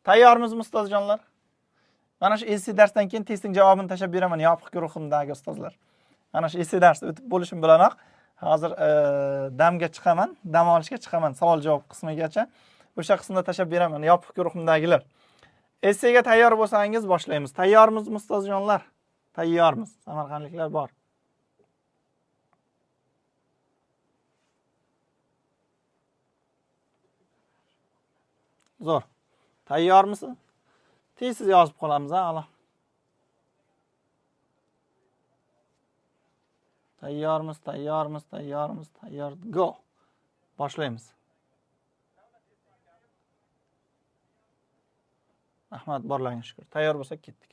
Tayyormizmi ustozjonlar? Mana shu esse darsdan keyin testning javobini tashlab beraman yopiq guruhimdagi ustozlar. Mana shu esse darsni o'tib bo'lishim bilanoq hozir damga chiqaman, dam olishga chiqaman, savol javob qismigacha. O'sha qismda tashlab beraman yopiq guruhimdagilar. Essega tayyor bo'lsangiz boshlaymiz. Tayyormizmi ustozjonlar? Tayyormiz. Samarqandliklar bor. Zo'r. Tayyormisiz? Tez yozib qolamiz, ha, alo. Tayyormiz, tayyormiz, tayyormiz, tayyor. Go. Boshlaymiz. Rahmat, borlaringga shukr. Tayyor bo'lsak ketdik.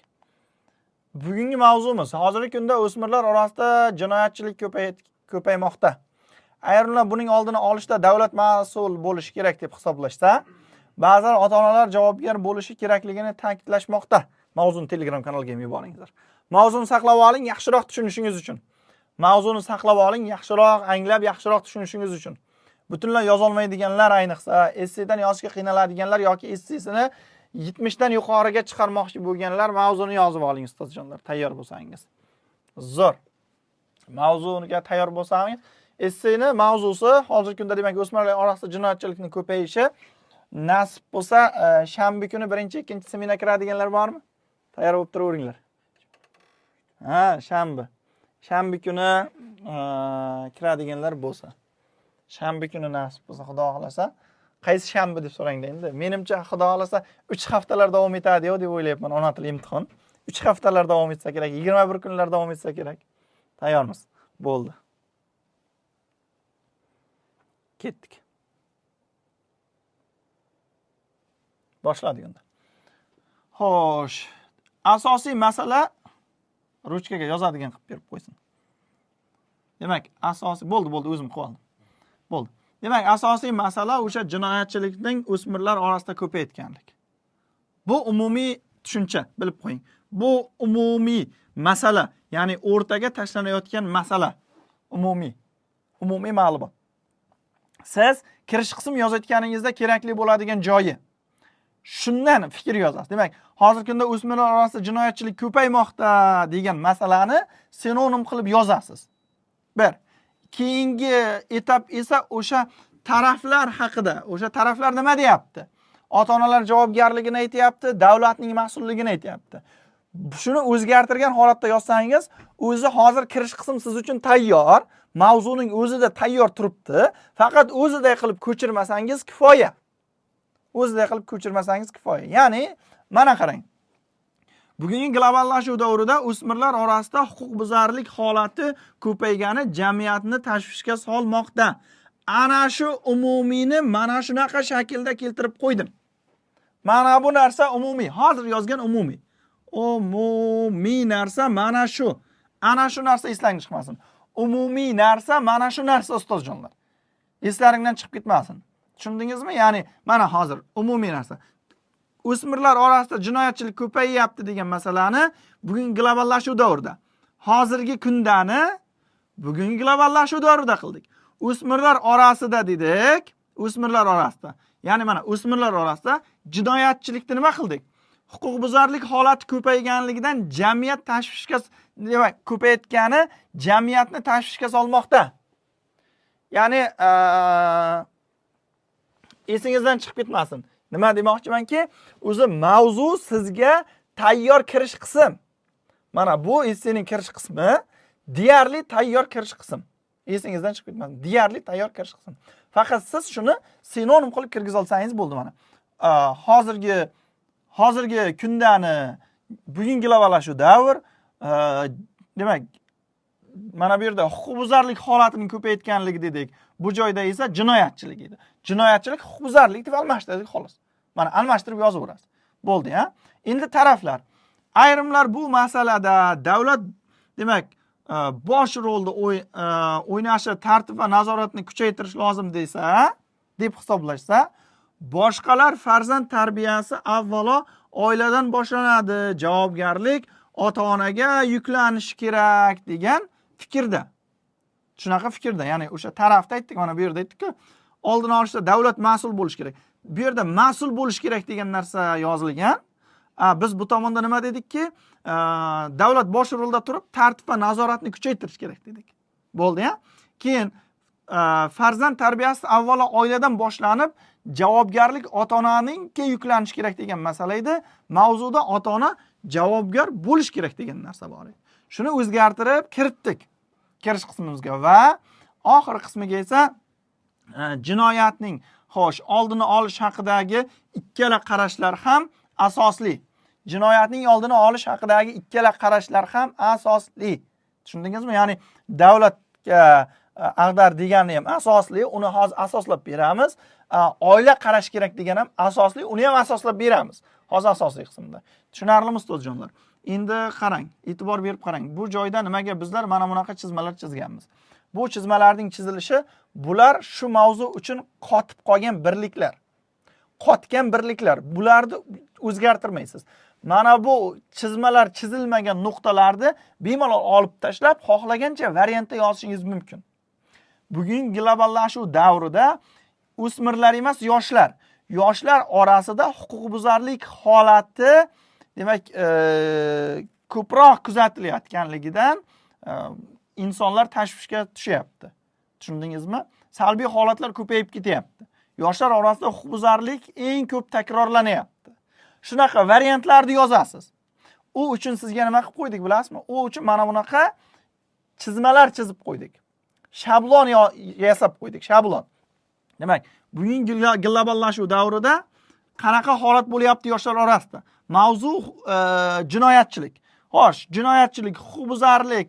Bugungi mavzumiz hozirgi kunda o'smirlar orasida jinoyatchilik ko'paymoqda. Ayrimlar buning oldini olishda davlat mas'ul bo'lishi kerak deb hisoblashsa, ba'zilar ota-onalar javobgar bo'lishi kerakligini ta'kidlashmoqda. Mavzuni Telegram kanaliga ham yuboringlar. Mavzuni saqlab oling, yaxshiroq tushunishingiz uchun. Mavzuni saqlab oling, yaxshiroq anglab, yaxshiroq tushunishingiz uchun. Butunlay yozolmaydiganlar, ayniqsa essedan yozishga qiynaladiganlar yoki essesini 70 dan yuqoriga chiqarmoqchi bo'lganlar mavzuni yozib oling ustozjonlar, tayyor bo'lsangiz. Zo'r. Mavzuga tayyor bo'lsangiz, esseni mavzusi hozirgi kunda demak o'smirlar orasida jinoyatchilikning ko'payishi. Nasib bo'lsa, shanba kuni birinchi, ikkinchi semina kiradiganlar bormi? Tayyor bo'lib turaveringlar. Ha, shanba. Shanba kuni kiradiganlar bo'lsa. Shanba kuni nasib bo'lsa, Xudo xolasa. Qaysi shanba deb so'rangda endi. Menimcha Xudo xolasa 3 haftalar davom etadi-yo deb o'ylayapman ona tili imtihon. 3 haftalar davom etsa kerak, 21 kunlar davom etsa kerak. Tayyormiz. Bo'ldi. Ketdik. Boshladik unda. Xo'sh, asosiy masala ruchkaga yozadigan qilib berib qo'ysin. Demak, asosiy bo'ldi, bo'ldi, o'zim qilib oldim. Bo'ldi. Demak, asosiy masala o'sha jinoyatchilikning o'smirlar orasida ko'payotganlik. Bu umumiy tushuncha, bilib qo'ying. Bu umumiy masala, ya'ni o'rtaga tashlanayotgan masala. Umumiy. Umumiy ma'lumot. Siz kirish qism yozayotganingizda kerakli bo'ladigan joyi. Shundan fikr yozasiz. Demak, hozirgi kunda o'smirlar orasida jinoyatchilik ko'paymoqda degan masalani sinonim qilib yozasiz. Bir. Keyingi etap esa o'sha taraflar haqida. O'sha taraflar nima deyapti? Ota-onalar javobgarligini aytayapti, davlatning mas'ulligini aytayapti. Shuni o'zgartirgan holatda yozsangiz, o'zi hozir kirish qism siz uchun tayyor, mavzuning o'zida tayyor turibdi. Faqat o'ziday qilib ko'chirmasangiz kifoya. O'ziday qilib ko'chirmasangiz kifoya. Ya'ni mana qarang. Bugungi globallashuv davrida o'smirlar orasida huquqbuzarlik holati ko'paygani jamiyatni tashvishga solmoqda. Ana shu umumiyni mana shunaqa shaklda keltirib qo'ydim. Mana bu narsa umumiy, hozir yozgan umumiy. Umumiy narsa mana shu. Ana shu narsa eslaringdan chiqmasin. Umumiy narsa mana shu narsa ustozjonlar. Eslaringdan chiqib ketmasin. Tushundingizmi? Ya'ni mana hozir umumiy narsa. O'smirlar orasida jinoyatchilik ko'payyapti degan masalani bugun globallashuv davrida, hozirgi kundani bugun globallashuv davrida qildik. O'smirlar orasida dedik, o'smirlar orasida. Ya'ni mana o'smirlar orasida jinoyatchilikni nima qildik? Huquqbuzarlik holati ko'payganligidan jamiyat tashvishga, demak, ko'payotgani jamiyatni tashvishga solmoqda. Ya'ni esingizdan chiqib ketmasin. Nima demoqchimanki, o'zi mavzu sizga tayyor kirish qism. Mana bu essening kirish qismi, deyarli tayyor kirish qism. Esingizdan chiqib ketmasin. Deyarli tayyor kirish qism. Faqat siz shuni sinonim qilib kirgiza olsangiz bo'ldi mana. Hozirgi kundani bugungi globallashuv davr, demak, mana bu yerda huquqbuzarlik holatining ko'payotganligi dedik. Bu joyda esa jinoyatchilik edi. Jinoyatchilik huquqbuzarlik deb almashtirdik xolos. Mana almashtirib yozaverasiz. Bo'ldi, ha? Endi taraflar. Ayrimlar bu masalada davlat demak, bosh rolni o'ynashi, tartib va nazoratni kuchaytirish lozim desa, deb hisoblashsa, boshqalar farzand tarbiyasi avvalo oiladan boshlanadi, javobgarlik ota-onaga yuklanishi kerak degan fikrda. Shunaqa fikrda, ya'ni o'sha tarafda aytdik, mana bu yerda aytdik-ku, oldini olishda davlat mas'ul bo'lishi kerak. Bu yerda mas'ul bo'lish kerak degan narsa yozilgan. Biz bu tomonda nima dedikki, davlat bosh rolda turib tartib va nazoratni kuchaytirish kerak dedik. Bo'ldi-ya? Keyin farzand tarbiyasi avvalo oiladan boshlanib, javobgarlik ota-onaninki yuklanishi kerak degan masala edi. Mavzuda ota-ona javobgar bo'lish kerak degan narsa bor edi. Shuni o'zgartirib kiritdik kirish qismimizga va oxirgi qismiga esa jinoyatning xo'sh oldini olish haqidagi ikkala qarashlar ham asosli. Jinoyatning oldini olish haqidagi ikkala qarashlar ham asosli. Tushundingizmi? Ya'ni davlatga ag'dar degani ham asosli, uni hozir asoslab beramiz. Oila qarash kerak degan ham asosli, uni ham asoslab beramiz. Hozir asosiy qismda. Tushunarlimi ustozjonlar? Endi qarang, e'tibor berib qarang. Bu joyda nimaga bizlar mana bunaqa chizmalar chizganmiz? Bu chizmalarning chizilishi, bular shu mavzu uchun qotib qolgan birliklar. Qotgan birliklar. Bularni o'zgartirmaysiz. Mana bu chizmalar chizilmagan nuqtalarni bemalol olib tashlab, xohlagancha variantda yozishingiz mumkin. Bugun globallashuv davrida o'smirlar emas, yoshlar. Yoshlar orasida huquqbuzarlik holati, demak, ko'proq kuzatilayotganligidan insonlar tashvishga tushyapti. Tushundingizmi? Salbiy holatlar ko'payib ketyapti. Yoshlar orasida huquqbuzarlik eng ko'p takrorlanyapti. Shunaqa variantlarni yozasiz. U uchun sizga nima qilib qo'ydik bilasizmi? U uchun mana bunaqa chizmalar chizib qo'ydik. Shablon yasab qo'ydik, shablon. Demak, bugun globallashuv davrida qanaqa holat bo'lyapti yoshlar orasida? Mavzu jinoyatchilik. Xo'sh, jinoyatchilik, huquqbuzarlik,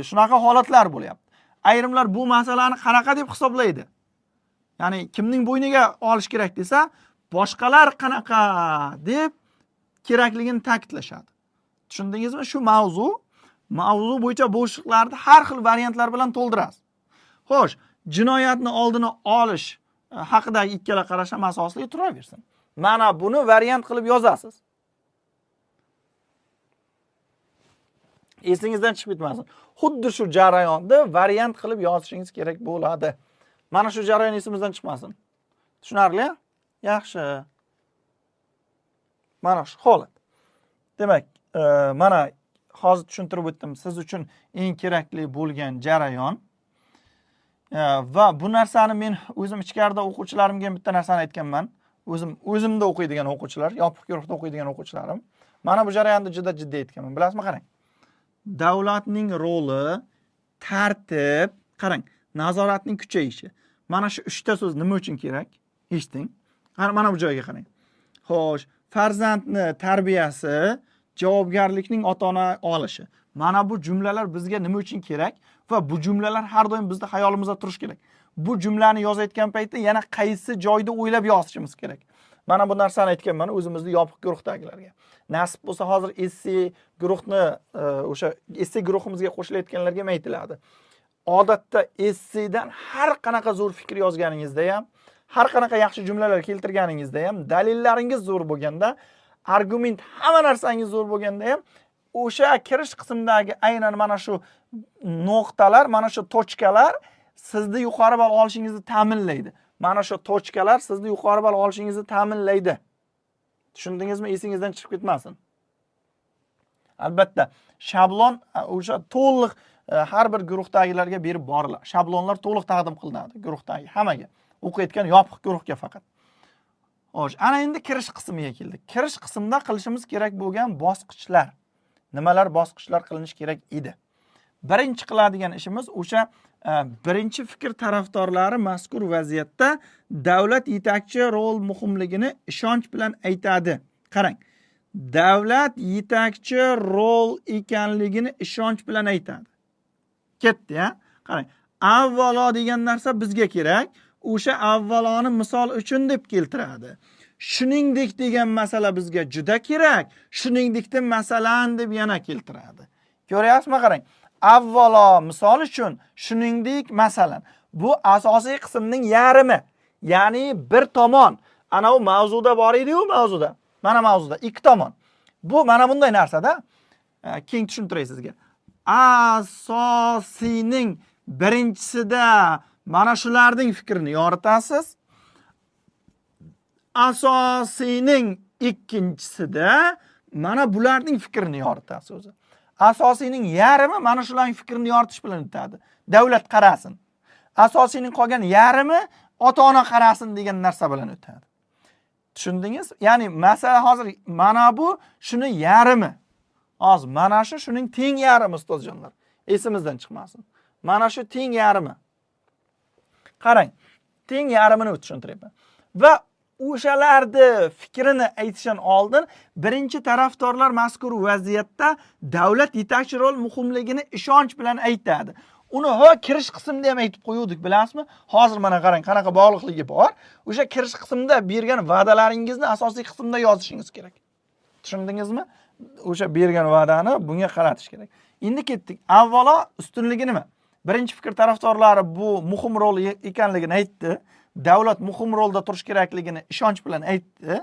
shunaqa holatlar bo'lyapti. Ayrimlar bu masalani qanaqa deb hisoblaydi? Ya'ni kimning bo'yniga olish kerak desa, boshqalar qanaqa deb kerakligini ta'kidlashadi. Tushundingizmi? Shu mavzu bo'yicha bo'shliqlarni har xil variantlar bilan to'ldirasiz. Xo'sh, jinoyatni oldini olish haqidagi ikkala qarash ham asosli turaversin. Mana buni variant qilib yozasiz. Esingizdan chiqib ketmasin. Xuddi shu jarayonni variant qilib yozishingiz kerak bo'ladi. Mana shu jarayon esimizdan chiqmasin. Tushunarli? Yaxshi. Mana shu holat. Demak, mana hozir tushuntirib o'tdim. Siz uchun eng kerakli bo'lgan jarayon. Va bu narsani men o'zim ichkarida o'quvchilarimga ham bitta narsani aytganman. O'zimda o'qiydigan o'quvchilar, yopiq guruhda o'qiydigan o'quvchilarim. Mana bu jarayonni juda jiddiy aytganman. Bilasizmi, qarang. Davlatning roli, tartib, qarang, nazoratning kuchayishi. Mana shu uchta so'z nima uchun kerak? Eshiting. Mana bu joyga qarang. Xo'sh, farzandni tarbiyasi, javobgarlikning ota-ona olishi. Mana bu jumlalar bizga nima uchun kerak va bu jumlalar har doim bizda xayolimizda turishi kerak. Bu jumlani yozayotgan paytda yana qaysi joyda o'ylab yozishimiz kerak. Mana bu narsani aytganman o'zimizni yopiq guruhdagilarga. Nasib bo'lsa hozir esse guruhni o'sha esse guruhimizga qo'shilayotganlarga ham aytiladi. Odatda essedan har qanaqa zo'r fikr yozganingizda ham, har qanaqa yaxshi jumlalar keltirganingizda ham, dalillaringiz zo'r bo'lganda, argument hamma narsangiz zo'r bo'lganda ham, o'sha kirish qismidagi aynan mana shu nuqtalar, mana shu tochkalar sizni yuqori ball olishingizni ta'minlaydi. Mana shu tochkalar sizni yuqori ball olishingizni ta'minlaydi. Tushundingizmi? Esingizdan chiqib ketmasin. Albatta, shablon o'sha to'liq har bir guruhdagilarga berib boriladi. Shablonlar to'liq taqdim qilinadi guruhdagi hammaga. O'qiyotgan yopiq guruhga faqat. Xo'sh, ana endi kirish qismiga keldik. Kirish qismida qilishimiz kerak bo'lgan bosqichlar. Nimalar bosqichlar qilinishi kerak edi? Birinchi qiladigan ishimiz o'sha birinchi fikr tarafdorlari mazkur vaziyatda davlat yetakchi rol muhimligini ishonch bilan aytadi. Qarang, davlat yetakchi rol ekanligini ishonch bilan aytadi. Ketdi-ya? Qarang, avvalo degan narsa bizga kerak. O'sha avvaloni misol uchun deb keltiradi. Shuningdek degan masala bizga juda kerak. Shuningdekda masalan deb yana keltiradi. Ko'ryapsizmi, qarang. Avvalo misol uchun, shuningdek masalan. Bu asosiy qismning yarmi. Ya'ni bir tomon. Ana u mavzuda bor edi-yu mavzuda. Mana mavzuda ikki tomon. Bu mana bunday narsada. Keng tushuntiray sizga. Asosiyning birinchisida mana shularning fikrini yoritasiz. Asosiyning ikkinchisida mana bularning fikrini yoritasiz o'zi. Asosiyning yarmi mana shularning fikrini yoritish bilan o'tadi. Davlat qarasin. Asosiyning qolgan yarmi ota-ona qarasin degan narsa bilan o'tadi. Tushundingiz? Ya'ni masala hozir mana bu shuni yarmi. Hozir mana shu shuning teng yarmi ustozjonlar. Esimizdan chiqmasin. Mana shu teng yarmi. Qarang, teng yarmini tushuntiryapman. Va o'shalarni fikrini aytishdan oldin birinchi tarafdorlar mazkur vaziyatda davlat yetakchi rol muhimligini ishonch bilan aytadi. Uni ha kirish qismida ham aytib qo'yuvdik, bilasizmi? Hozir mana qarang, qanaqa bog'liqligi bor. O'sha kirish qismida bergan va'dalaringizni asosiy qismda yozishingiz kerak. Tushundingizmi? O'sha bergan va'dani bunga qaratish kerak. Endi ketdik. Avvalo ustunligi nima? Birinchi fikr tarafdorlari bu muhim rol ekanligini aytdi. Davlat muhim rolda turish kerakligini ishonch bilan aytdi.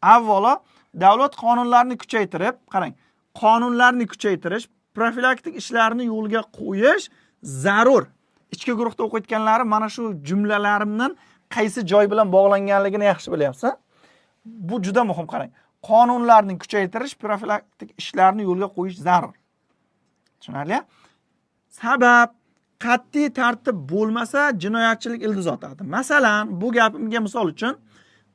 Avvalo davlat qonunlarni kuchaytirib, qarang, qonunlarni kuchaytirish, profilaktik ishlarni yo'lga qo'yish zarur. Ichki guruhda o'qiyotganlari mana shu jumlalarimdan qaysi joy bilan bog'langanligini yaxshi bilyapsiz. Bu juda muhim, qarang. Qonunlarni kuchaytirish, profilaktik ishlarni yo'lga qo'yish zarur. Tushunarli? Sabab qat'iy tartib bo'lmasa jinoyatchilik ildiz otadi. Masalan, bu gapimga misol uchun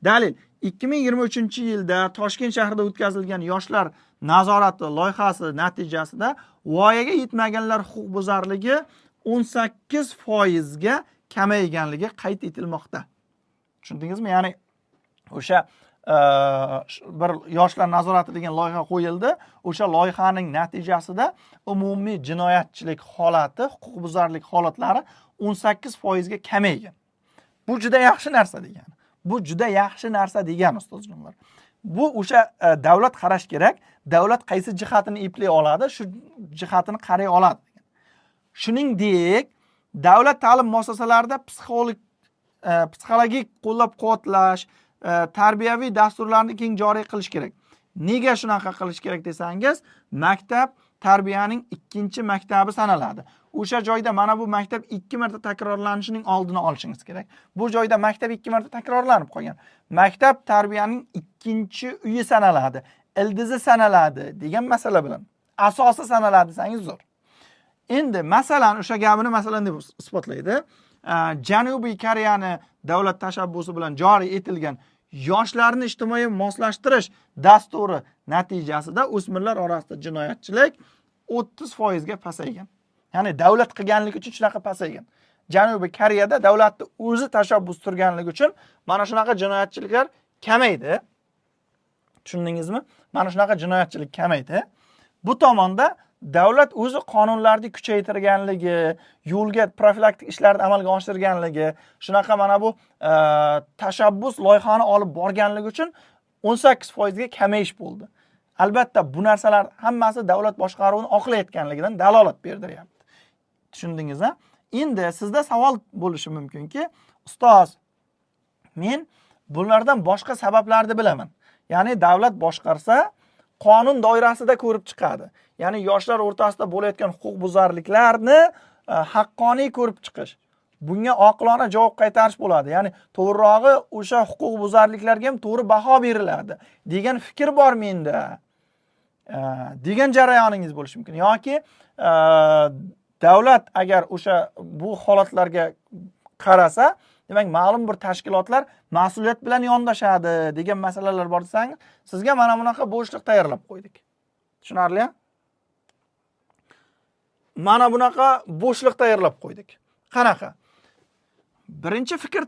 dalil 2023-yilda Toshkent shahrida o'tkazilgan yoshlar nazorati loyihasi natijasida voyaga yetmaganlar huquqbuzarligi 18% ga kamayganligi qayd etilmoqda. Tushundingizmi? Ya'ni o'sha bir yoshlar nazorati degan loyiha qo'yildi. O'sha loyihaning natijasida umumiy jinoyatchilik holati, huquqbuzarlik holatlari 18% ga kamaygan. Bu juda yaxshi narsa degani. Bu juda yaxshi narsa degani ustozjonlar. Bu o'sha davlat qarash kerak. Davlat qaysi jihatini eplay oladi, shu jihatini qaray oladi. Shuningdek, davlat ta'lim muassasalarida psixologik qo'llab-quvvatlash, tarbiyaviy dasturlarni keng joriy qilish kerak. Nega shunaqa qilish kerak desangiz, maktab tarbiyaning ikkinchi maktabi sanaladi. O'sha joyda mana bu maktab 2 marta takrorlanishining oldini olishingiz kerak. Bu joyda maktab 2 marta takrorlanib qolgan. Maktab tarbiyaning ikkinchi uyi sanaladi, ildizi sanaladi degan masala bilan asosi sanaladi desangiz zo'r. Endi masalan o'sha gapini masalan deb isbotlaydi. Janubiy Koreyani davlat tashabbusi bilan joriy etilgan yoshlarni ijtimoiy moslashtirish dasturi natijasida o'smirlar orasida jinoyatchilik 30% ga pasaygan. Ya'ni davlat qilganligi uchun shunaqa pasaygan. Janubiy Koreyada davlatni o'zi tashabbus turganligi uchun mana shunaqa jinoyatchiliklar kamaydi. Tushundingizmi? Mana shunaqa jinoyatchilik kamaydi. Bu tomonda davlat o'zi qonunlarni kuchaytirganligi, yo'lga profilaktik ishlarni amalga oshirganligi, shunaqa mana bu tashabbus loyihani olib borganligi uchun 18% ga kamayish bo'ldi. Albatta bu narsalar hammasi davlat boshqaruvini oqlayotganligidan dalolat berdiryapti. Tushundingiz, ha? Endi sizda savol bo'lishi mumkinki, ustoz, men bulardan boshqa sabablarni bilaman. Ya'ni davlat boshqarsa qonun doirasida ko'rib chiqadi. Ya'ni yoshlar o'rtasida bo'layotgan huquqbuzarliklarni haqqoniy ko'rib chiqish, bunga oqilona javob qaytarish bo'ladi. Ya'ni to'g'rirog'i o'sha huquqbuzarliklarga ham to'g'ri baho beriladi degan fikr bor menda. Degan jarayoningiz bo'lishi mumkin. Yoki davlat agar o'sha bu holatlarga qarasa, demak ma'lum bir tashkilotlar mas'uliyat bilan yondashadi degan masalalar bor desangiz, sizga mana bunaqa bo'shliq tayyorlab qo'ydik. Tushunarli? Mana bunaqa bo'shliq tayyorlab qo'ydik. Qanaqa? Birinchi fikr,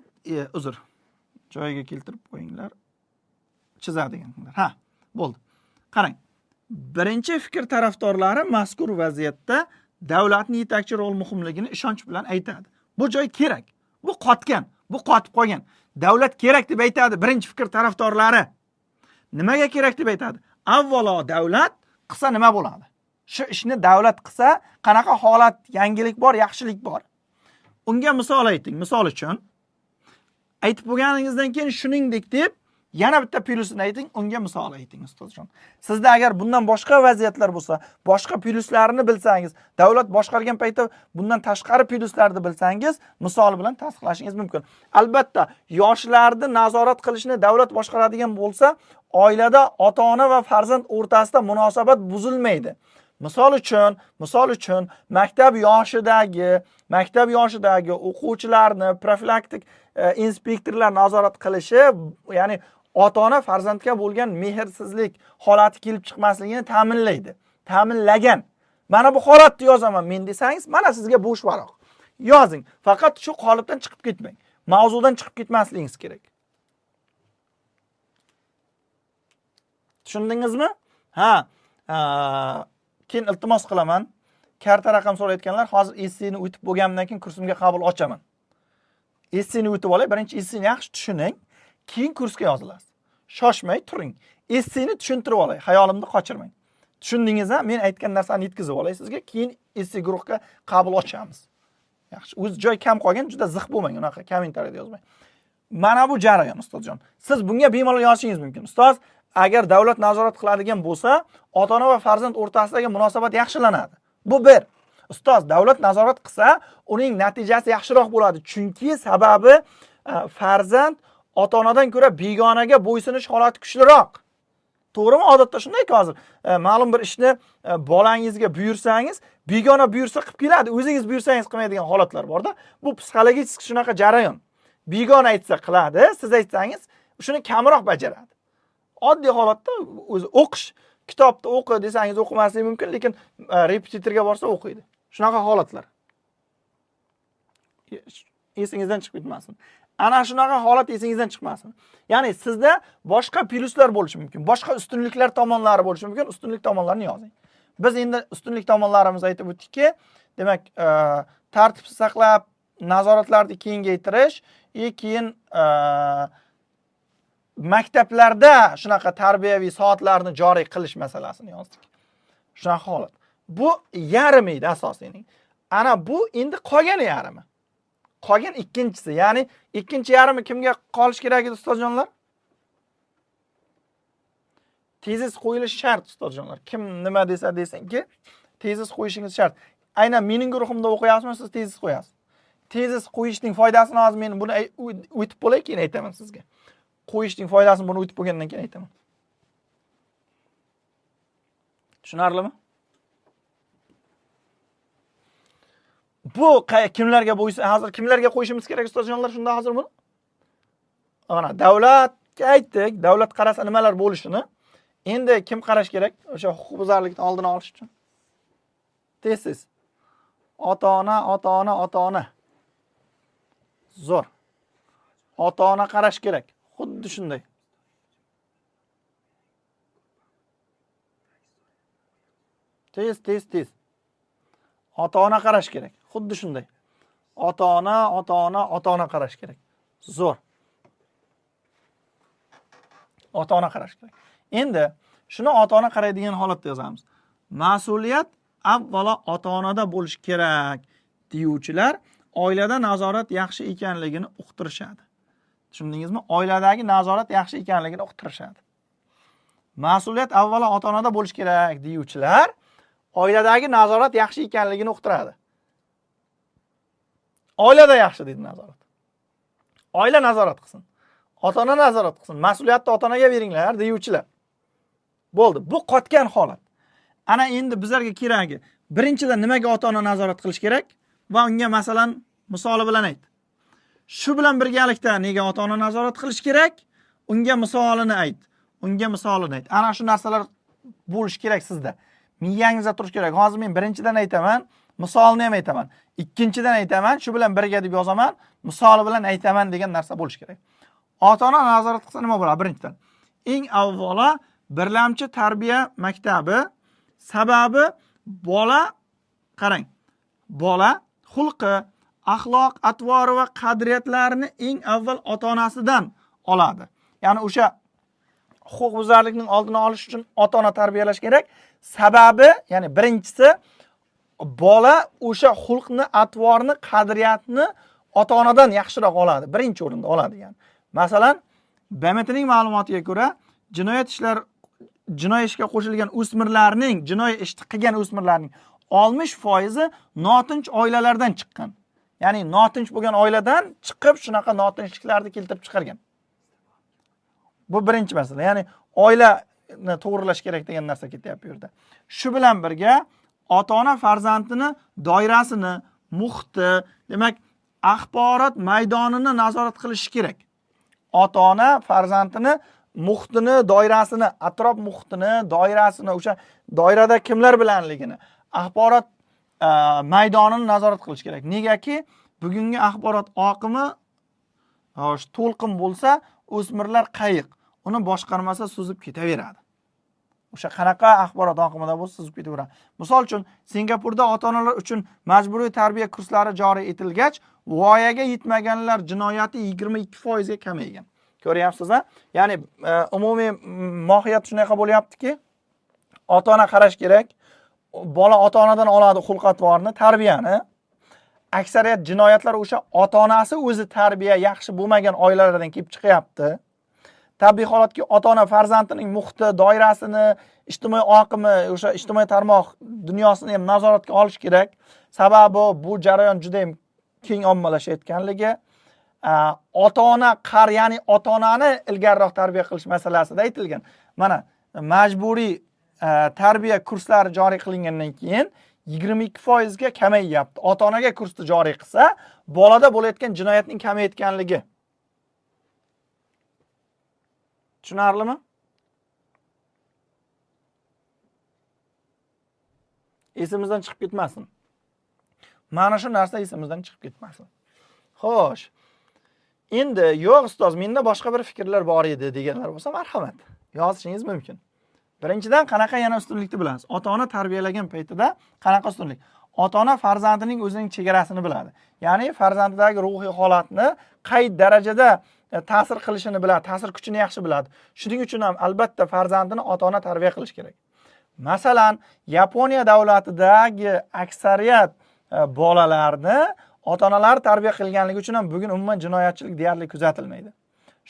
uzr. Joyiga keltirib qo'yinglar. Chizadiganlar. Ha, bo'ldi. Qarang. Birinchi fikr tarafdorlari mazkur vaziyatda davlatning yetakchi rol muhimligini ishonch bilan aytadi. Bu joy kerak. Bu qotgan, bu qotib qolgan. Davlat kerak deb aytadi birinchi fikr tarafdorlari. Nimaga kerak deb aytadi? Avvalo davlat qilsa nima bo'ladi? Shu ishni davlat qilsa qanaqa holat, yangilik bor, yaxshilik bor. Unga misol ayting. Misol uchun aytib bo'lganingizdan keyin shuningdek deb Yana bitta plyusini ayting, unga misol ayting ustozjon. Sizda agar bundan boshqa vaziyatlar bo'lsa, boshqa plyuslarini bilsangiz, davlat boshqargan paytda bundan tashqari plyuslarni bilsangiz, misol bilan tasdiqlashingiz mumkin. Albatta, yoshlarni nazorat qilishni davlat boshqaradigan bo'lsa, oilada ota-ona va farzand o'rtasida munosabat buzilmaydi. Misol uchun maktab yoshidagi o'quvchilarni profilaktik inspektorlar nazorat qilishi, ya'ni ota-ona farzandga bo'lgan mehrsizlik holati kelib chiqmasligini ta'minlaydi. Ta'minlagan. Mana bu holatni yozaman men desangiz, mana sizga bo'sh varoq. Yozing. Faqat shu qolipdan chiqib ketmang. Mavzudan chiqib ketmasligingiz kerak. Tushundingizmi? Ha, keyin iltimos qilaman. Karta raqam so'rayotganlar, hozir esseni o'tib bo'lganimdan keyin kursimga qabul ochaman. Esseni o'tib olay, birinchi esseni yaxshi tushuning, keyin kursga yozilasiz. Shoshmay turing. Esseni tushuntirib olay, xayolimni qochirmang. Tushundingizmi? Men aytgan narsani yetkazib olay sizga, keyin esse guruhga qabul ochamiz. Yaxshi, o'z joy kam qolgan, juda ziq bo'lmang, unaqa kommentariyada yozmang. Mana bu jarayon ustozjon. Siz bunga bemalol yozishingiz mumkin. Ustoz, agar davlat nazorat qiladigan bo'lsa, ota-ona va farzand o'rtasidagi munosabat yaxshilanadi. Bu bir. Ustoz, davlat nazorat qilsa, uning natijasi yaxshiroq bo'ladi. Chunki sababi farzand ota-onadan ko'ra begonaga bo'ysunish holati kuchliroq. To'g'rimi? Odatda shundayki hozir ma'lum bir ishni bolangizga buyursangiz, begona buyursa qilib keladi, o'zingiz buyursangiz qilmaydigan holatlar borda. Bu psixologik shunaqa jarayon. Begona aytsa qiladi, siz aytsangiz shuni kamroq bajaradi. Oddiy holatda o'zi o'qish, kitobni o'qi desangiz o'qimasligi mumkin, lekin repetitorga borsa o'qiydi. Shunaqa holatlar. Esingizdan chiqib ketmasin. Ana shunaqa holat esingizdan chiqmasin. Ya'ni sizda boshqa plyuslar bo'lishi mumkin, boshqa ustunliklar tomonlari bo'lishi mumkin, ustunlik tomonlarini yozing. Biz endi ustunlik tomonlarimizni aytib o'tdikki, demak, tartib saqlab, nazoratlarni kengaytirish, keyin maktablarda shunaqa tarbiyaviy soatlarni joriy qilish masalasini yozdik. Shunaqa holat. Bu yarmi edi asosiyning. Ana bu endi qolgan yarmi. Qolgan ikkinchisi, ya'ni ikkinchi yarmi kimga qolish kerak edi ustozjonlar? Tezis qo'yilishi shart ustozjonlar. Kim nima desa desinki, tezis qo'yishingiz shart. Aynan mening guruhimda o'qiyapsizmi, siz tezis qo'yasiz. Tezis qo'yishning foydasini hozir men buni o'tib bo'lay, keyin aytaman sizga. Qo'yishning foydasini buni o'tib bo'lgandan keyin aytaman. Tushunarlimi? Bu kimlarga bo'ysun? Hozir kimlarga qo'yishimiz kerak ustozjonlar shunda hozir buni? Mana davlatga aytdik, davlat qarasa nimalar bo'lishini. Endi kim qarash kerak o'sha huquqbuzarlikni oldini olish uchun? Tez-tez. Ota-ona, ota-ona, ota-ona. Zo'r. Ota-ona qarash kerak. Xuddi shunday. Tez, tez, tez. Ota-ona qarash kerak. Xuddi shunday. Ota-ona, ota-ona, ota-ona qarash kerak. Zo'r. Ota-ona qarash kerak. Endi shuni ota-ona qaraydigan holatda yozamiz. Mas'uliyat avvalo ota-onada bo'lishi kerak deyuvchilar oilada nazorat yaxshi ekanligini uqtirishadi. Tushundingizmi? Oiladagi nazorat yaxshi ekanligini uqtirishadi. Mas'uliyat avvalo ota-onada bo'lishi kerak deyuvchilar oiladagi nazorat yaxshi ekanligini uqtiradi. Oilada yaxshi deydi nazorat. Oila nazorat qilsin. Ota-ona nazorat qilsin. Mas'uliyatni ota-onaga beringlar deyuvchilar. Bo'ldi. Bu qotgan holat. Ana endi bizlarga keragi birinchidan nimaga ota-ona nazorat qilish kerak va unga masalan misoli bilan ayt. Shu bilan birgalikda nega ota-ona nazorat qilish kerak? Unga misolini ayt. Unga misolini ayt. Ana shu narsalar bo'lish kerak sizda. Miyangizda turish kerak. Hozir men birinchidan aytaman, misolini ham aytaman. Ikkinchidan aytaman, shu bilan birga deb yozaman, misoli bilan aytaman degan narsa bo'lish kerak. Ota-ona nazorat qilsa nima bo'ladi? Birinchidan, eng avvalo birlamchi tarbiya maktabi, sababi bola, qarang, bola xulqi, axloq, atvori va qadriyatlarini eng avval ota-onasidan oladi. Ya'ni o'sha huquqbuzarlikning oldini olish uchun ota-ona tarbiyalash kerak. Sababi, ya'ni birinchisi bola o'sha xulqni, atvorni, qadriyatni ota-onadan yaxshiroq oladi. Birinchi o'rinda oladi ya'ni. Masalan, BMTning ma'lumotiga ko'ra, jinoyat ishga qo'shilgan o'smirlarning, jinoiy ishni qilgan o'smirlarning 60% notinch oilalardan chiqqan. Ya'ni notinch bo'lgan oiladan chiqib shunaqa notinchliklarni keltirib chiqargan. Bu birinchi masala. Ya'ni oilani to'g'rilash kerak degan narsa ketyapti bu yerda. Shu bilan birga ota-ona farzandini doirasini, muhiti, demak, axborot maydonini nazorat qilishi kerak. Ota-ona farzandini muhitini, doirasini, atrof muhitini, doirasini, o'sha doirada kimlar bilanligini, axborot maydonini nazorat qilish kerak. Negaki bugungi axborot oqimi to'lqin bo'lsa, o'smirlar qayiq, uni boshqarmasa suzib ketaveradi. O'sha qanaqa axborot oqimida bo'lsa suzib ketaveradi. Misol uchun, Singapurda ota-onalar uchun majburiy tarbiya kurslari joriy etilgach, voyaga yetmaganlar jinoyati 22% ga kamaygan. Ko'ryapsiz-a? Ya'ni umumiy mohiyat shunaqa bo'lyaptiki, ota-ona qarash kerak. Bola ota-onadan oladi xulq-atvorni, tarbiyani. Aksariyat jinoyatlar o'sha ota-onasi o'zi tarbiya yaxshi bo'lmagan oilalardan kelib chiqyapti. Tabiiy holatki ota-ona farzandining muhiti, doirasini, ijtimoiy oqimi, o'sha ijtimoiy tarmoq dunyosini ham nazoratga olish kerak. Sababi bu jarayon juda ham keng ommalashayotganligi. Ota-ona ya'ni ota-onani ilgariroq tarbiya qilish masalasida aytilgan. Mana majburiy tarbiya kurslari joriy qilingandan keyin 22% ga kamayyapti. Ota-onaga kursni joriy qilsa, bolada bo'layotgan jinoyatning kamayotganligi. Tushunarlimi? Esimizdan chiqib ketmasin. Mana shu narsa esimizdan chiqib ketmasin. Xo'sh. Endi yo'q ustoz, menda boshqa bir fikrlar bor edi deganlar bo'lsa, marhamat, yozishingiz mumkin. Birinchidan, qanaqa yana ustunlikni bilamiz? Ota-ona tarbiyalagan paytida qanaqa ustunlik? Ota-ona farzandining o'zining chegarasini biladi. Ya'ni farzandidagi ruhiy holatni qay darajada ta'sir qilishini biladi, ta'sir kuchini yaxshi biladi. Shuning uchun ham albatta farzandini ota-ona tarbiya qilish kerak. Masalan, Yaponiya davlatidagi aksariyat bolalarni ota-onalar tarbiya qilganligi uchun ham bugun umuman jinoyatchilik deyarli kuzatilmaydi.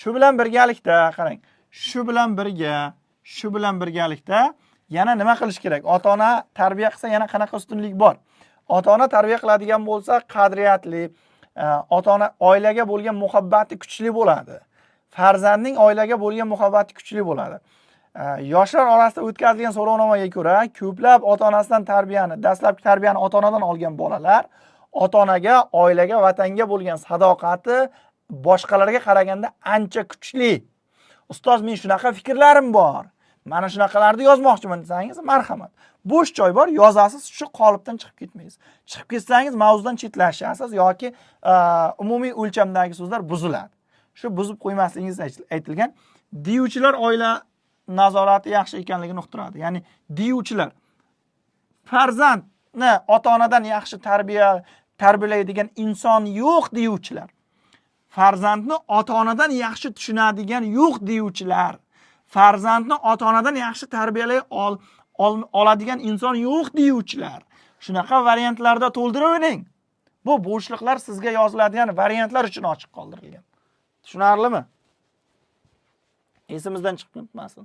Shu bilan birgalikda qarang, shu bilan birgalikda yana nima qilish kerak? Ota-ona tarbiya qilsa yana qanaqa ustunlik bor? Ota-ona tarbiya qiladigan bo'lsa, qadriyatli, ota-ona oilaga bo'lgan muhabbati kuchli bo'ladi. Farzandning oilaga bo'lgan muhabbati kuchli bo'ladi. Yoshlar orasida o'tkazilgan so'rovnomaga ko'ra, ko'plab ota-onasidan tarbiyani, dastlabki tarbiyani ota-onadan olgan bolalar ota-onaga, oilaga, vatanga bo'lgan sadoqati boshqalarga qaraganda ancha kuchli. Ustoz, men shunaqa fikrlarim bor. Mana shunaqalarni yozmoqchiman desangiz, marhamat. Bo'sh joy bor, yozasiz, shu qolipdan chiqib ketmaysiz. Chiqib ketsangiz mavzudan chetlashasiz yoki umumiy o'lchamdagi so'zlar buziladi. Shu buzib qo'ymasligingiz aytilgan. Deyuvchilar oila nazorati yaxshi ekanligini uqtiradi. Ya'ni deyuvchilar farzandni ota-onadan yaxshi tarbiyalaydigan inson yo'q deyuvchilar. Farzandni ota-onadan yaxshi tushunadigan yo'q deyuvchilar. Farzandni ota-onadan yaxshi tarbiyalay oladigan inson yo'q deyuvchilar. Shunaqa variantlarda to'ldiravering. Bu bo'shliqlar sizga yoziladigan variantlar uchun ochiq qoldirilgan. Tushunarlimi? Esimizdan chiqib ketmasin.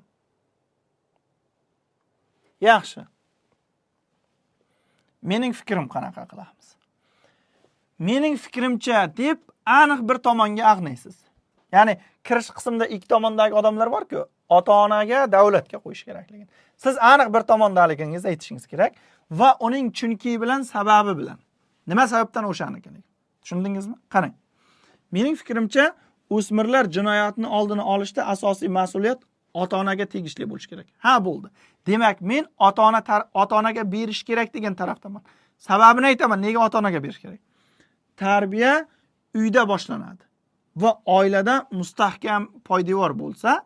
Yaxshi. Mening fikrim qanaqa qilamiz? Mening fikrimcha deb aniq bir tomonga ag'naysiz. Ya'ni kirish qismida ikki tomondagi odamlar bor-ku, ota-onaga, davlatga qo'yish kerakligini. Siz aniq bir tomondaligingizni aytishingiz kerak va uning chunki bilan, sababi bilan. Nima sababdan o'shanikilik? Tushundingizmi? Qarang. Mening fikrimcha, o'smirlar jinoyatni oldini olishda asosiy mas'uliyat ota-onaga tegishli bo'lishi kerak. Ha, bo'ldi. Demak, men ota-onaga berish kerak degan tarafdaman. Sababini aytaman, nega ota-onaga berish kerak? Tarbiya uyda boshlanadi va oilada mustahkam poydevor bo'lsa,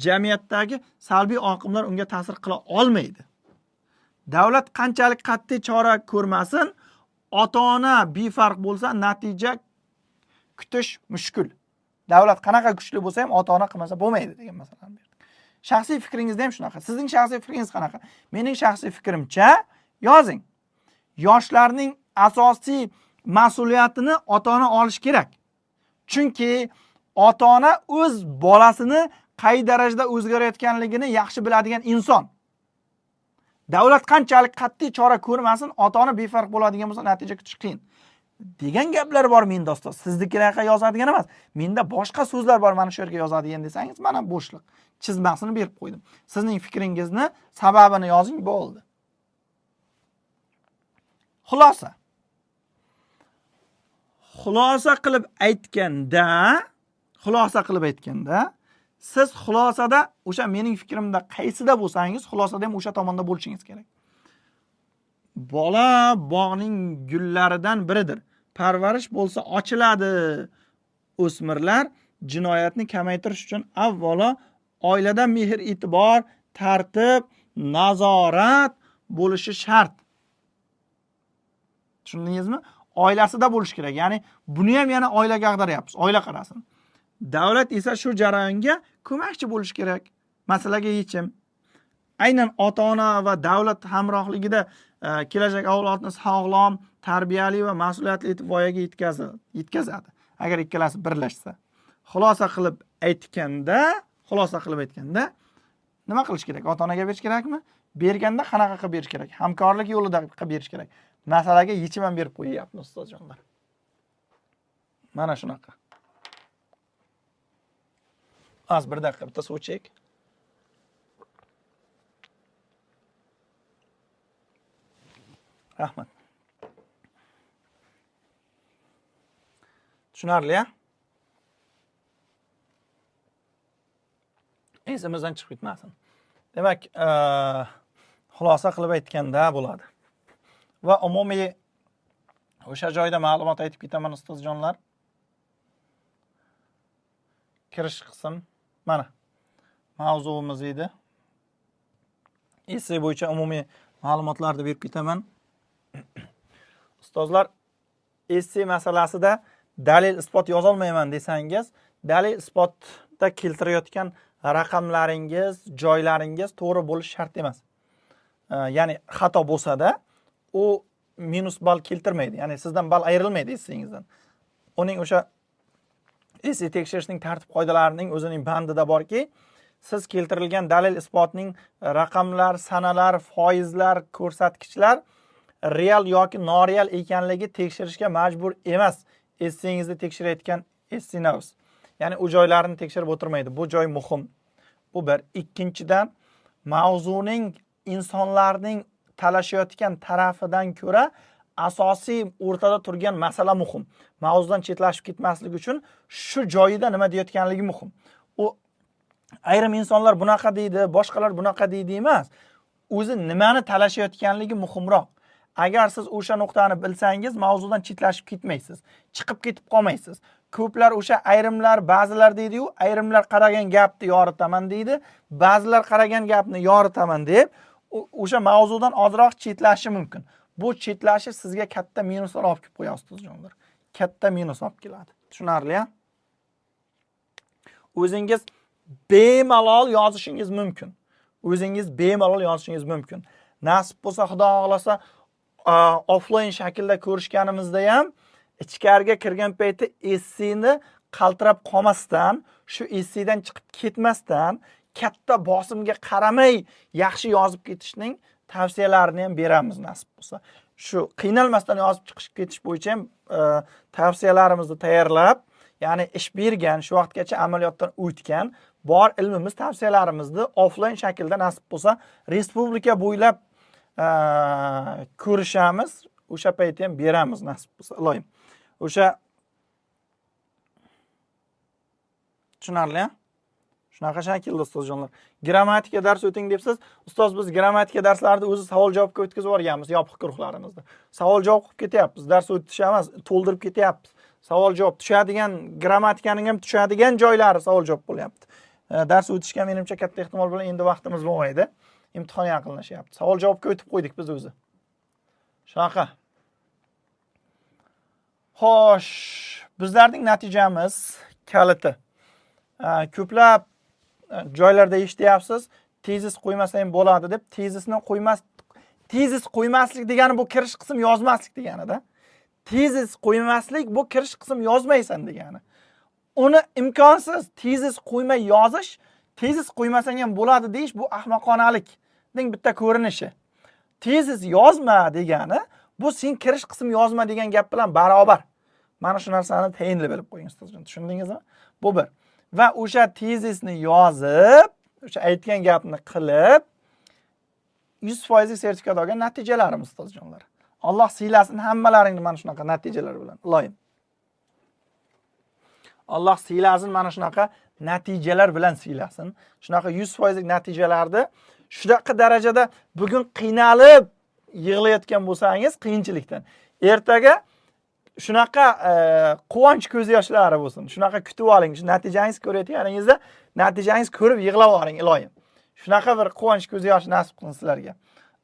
jamiyatdagi salbiy oqimlar unga ta'sir qila olmaydi. Davlat qanchalik qat'iy chora ko'rmasin, ota-ona befarq bo'lsa, natija kutish mushkul. Davlat qanaqa kuchli bo'lsa ham ota-ona qilmasa bo'lmaydi degan masalani berdik. Shaxsiy fikringizda ham shunaqa. Sizning shaxsiy fikringiz qanaqa? Mening shaxsiy fikrimcha yozing. Yoshlarning asosiy mas'uliyatini ota-ona olish kerak. Chunki Ota-ona o'z bolasini qay darajada o'zgarayotganligini yaxshi biladigan inson. Davlat qanchalik qat'iy chora ko'rmasin, ota-ona befarq bo'ladigan bo'lsa, natija kutish qiyin. Degan gaplar bor menda ustoz. Siznikilarga yozadigan emas. Menda boshqa so'zlar bor, mana shu yerga yozadigan desangiz, mana bo'shliq chizmasini berib qo'ydim. Sizning fikringizni sababini yozing, bo'ldi. Xulosa. Xulosa qilib aytganda, siz xulosada o'sha mening fikrimda qaysida bo'lsangiz, xulosada ham o'sha tomonda bo'lishingiz kerak. Bola bog'ning gullaridan biridir. Parvarish bo'lsa ochiladi. O'smirlar jinoyatni kamaytirish uchun avvalo oilada mehr-e'tibor, tartib, nazorat bo'lishi shart. Tushundingizmi? Oilasida bo'lishi kerak. Ya'ni buni ham yana oilaga ag'daryapmiz. Oila qarasin. Davlat esa shu jarayonga ko'makchi bo'lishi kerak. Masalaga yechim. Aynan ota-ona va davlat hamrohligida kelajak avlodni sog'lom, tarbiyali va mas'uliyatli etib voyaga yetkazadi. Agar ikkalasi birlashsa. Xulosa qilib aytganda nima qilish kerak? Ota-onaga berish kerakmi? Berganda qanaqa qilib berish kerak? Hamkorlik yo'lida qilib berish kerak. Masalaga yechim ham berib qo'yyapmiz ustozjonlar. Mana shunaqa. Az bir daqiqa bitta suv ichaylik. Rahmat. Tushunarli-ya? Esimizdan chiqib ketmasin. Demak, xulosa qilib aytganda bo'ladi. Va umumiy o'sha joyda ma'lumot aytib ketaman ustozjonlar. Kirish qism mana mavzuimiz edi. Essay bo'yicha umumiy ma'lumotlarni berib ketaman. Ustozlar, essay masalasida dalil isbot yozolmayman desangiz, dalil isbotda keltirayotgan raqamlaringiz, joylaringiz to'g'ri bo'lishi shart emas. Ya'ni xato bo'lsa-da, u minus ball keltirmaydi. Ya'ni sizdan ball ayrilmaydi essayingizdan. Uning o'sha essay tekshirishning tartib qoidalarining o'zining bandida borki, siz keltirilgan dalil isbotning raqamlar, sanalar, foizlar, ko'rsatkichlar real yoki noreal ekanligi tekshirishga majbur emas. Essangizni tekshirayotgan essay. Ya'ni u joylarni tekshirib o'tirmaydi. Bu joy muhim. Bu bir. Ikkinchidan, mavzuning insonlarning talashayotgan tarafidan ko'ra asosiy o'rtada turgan masala muhim. Mavzudan chetlashib ketmaslik uchun shu joyida nima deyotganligi muhim. U ayrim insonlar bunaqa deydi, boshqalar bunaqa deydi emas. O'zi nimani talashayotganligi muhimroq. Agar siz o'sha nuqtani bilsangiz, mavzudan chetlashib ketmaysiz, chiqib ketib qolmaysiz. Ko'plar o'sha ayrimlar, ba'zilar deydi-yu, ayrimlar qaragan gapni yoritaman deydi, ba'zilar qaragan gapni yoritaman deb o'sha mavzudan ozroq chetlashishi mumkin. Bu chetlashish sizga katta minuslar olib kelib qo'yadi ustozjonlar. Katta minus olib keladi. Tushunarli-ya? O'zingiz bemalol yozishingiz mumkin. O'zingiz bemalol yozishingiz mumkin. Nasib bo'lsa, Xudo xohlasa, offline shaklda ko'rishganimizda ham ichkariga kirgan payti essayni qaltirab qolmasdan, shu essaydan chiqib ketmasdan, katta bosimga qaramay yaxshi yozib ketishning tavsiyalarini ham beramiz nasib bo'lsa. Shu qiynalmasdan yozib chiqib ketish bo'yicha ham tavsiyalarimizni tayyorlab, ya'ni ish bergan, shu vaqtgacha amaliyotdan o'tgan bor ilmimiz, tavsiyalarimizni offline shaklda nasib bo'lsa respublika bo'ylab ko'rishamiz, o'sha paytda ham beramiz nasib bo'lsa, iloyim. O'sha tushunarli-a? Shunaqa shaklda ustozjonlar. Grammatika dars o'ting debsiz, ustoz biz grammatika darslarini o'zi savol-javobga o'tkazib yuborganmiz yopiq guruhlarimizda. Savol-javob qilib ketyapmiz, dars o'tish emas, to'ldirib ketyapmiz. Savol-javob tushadigan, grammatikaning ham tushadigan joylari savol-javob bo'lyapti. Dars o'tishga menimcha katta ehtimol bilan endi vaqtimiz bo'lmaydi. Imtihon yaqinlashyapti. Savol-javobga o'tib qo'ydik biz o'zi. Shunaqa. Xo'sh, bizlarning natijamiz kaliti. Ko'plab joylarda eshityapsiz, tezis qo'ymasa ham bo'ladi deb, tezisni qo'ymas, tezis qo'ymaslik degani bu kirish qism yozmaslik deganida. Tezis qo'ymaslik bu kirish qism yozmaysan degani. Uni imkonsiz tezis qo'ymay yozish, tezis qo'ymasang ham bo'ladi deyish bu ahmoqonalikning bitta ko'rinishi. Tezis yozma degani bu sen kirish qism yozma degan gap bilan barobar. Mana shu narsani tayinli bilib qo'ying ustozjon, tushundingizmi? Bu bir. Va o'sha tezisni yozib, o'sha aytgan gapni qilib 100% sertifikat olgan natijalarimiz ustozjonlar. Alloh siylasin hammalaringni mana shunaqa natijalar bilan. Iloyim. Alloh siylasin, mana shunaqa natijalar bilan siylasin. Shunaqa 100% natijalarni shunaqa darajada bugun qiynalib yig'layotgan bo'lsangiz qiyinchilikdan, ertaga shunaqa quvonch ko'z yoshlari bo'lsin. Shunaqa kutib oling. Shu natijangiz ko'rayotganingizda natijangiz ko'rib yig'lab yuboring iloyim. Shunaqa bir quvonch ko'z yoshi nasib qilsin sizlarga.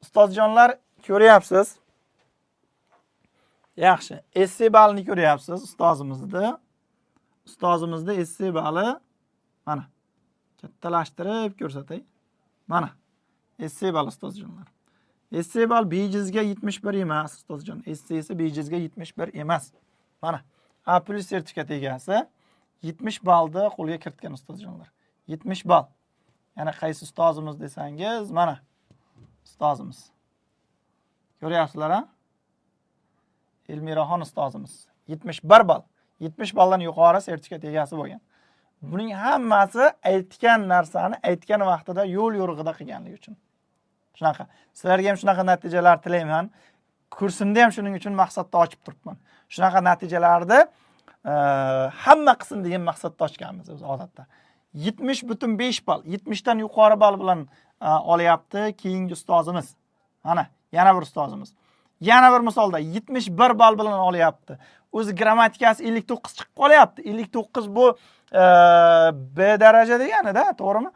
Ustozjonlar, ko'ryapsiz. Yaxshi. Esse ballini ko'ryapsiz ustozimizni. Ustozimizni esse bali mana kattalashtirib ko'rsatay. Mana esse ball ustozjonlar. Esse ball bejizga 71 emas ustozjon. Essesi bejizga 71 emas. Mana A+ sertifikat egasi 70 ballni qo'lga kiritgan ustozjonlar. 70 ball. Yana qaysi ustozimiz desangiz, mana ustozimiz. Ko'ryapsizlar a? Elmiraxon ustozimiz 71 ball. 70 balldan yuqori sertifikat egasi bo'lgan. Buning hammasi aytgan narsani aytgan vaqtida yo'l yo'rig'ida qilganligi uchun. Shunaqa. Sizlarga ham shunaqa natijalar tilayman. Kursimda ham shuning uchun maqsadni ochib turibman. Shunaqa natijalarni hamma qilsin degan maqsadda ochganmiz o'zi odatda. 70,5 ball, 70 dan yuqori ball bilan olyapti keyingi ustozimiz. Mana yana bir ustozimiz. Yana bir misolda 71 ball bilan olyapti. O'zi grammatikasi 59 chiqib qolyapti. 59 bu B daraja degani-da, to'g'rimi?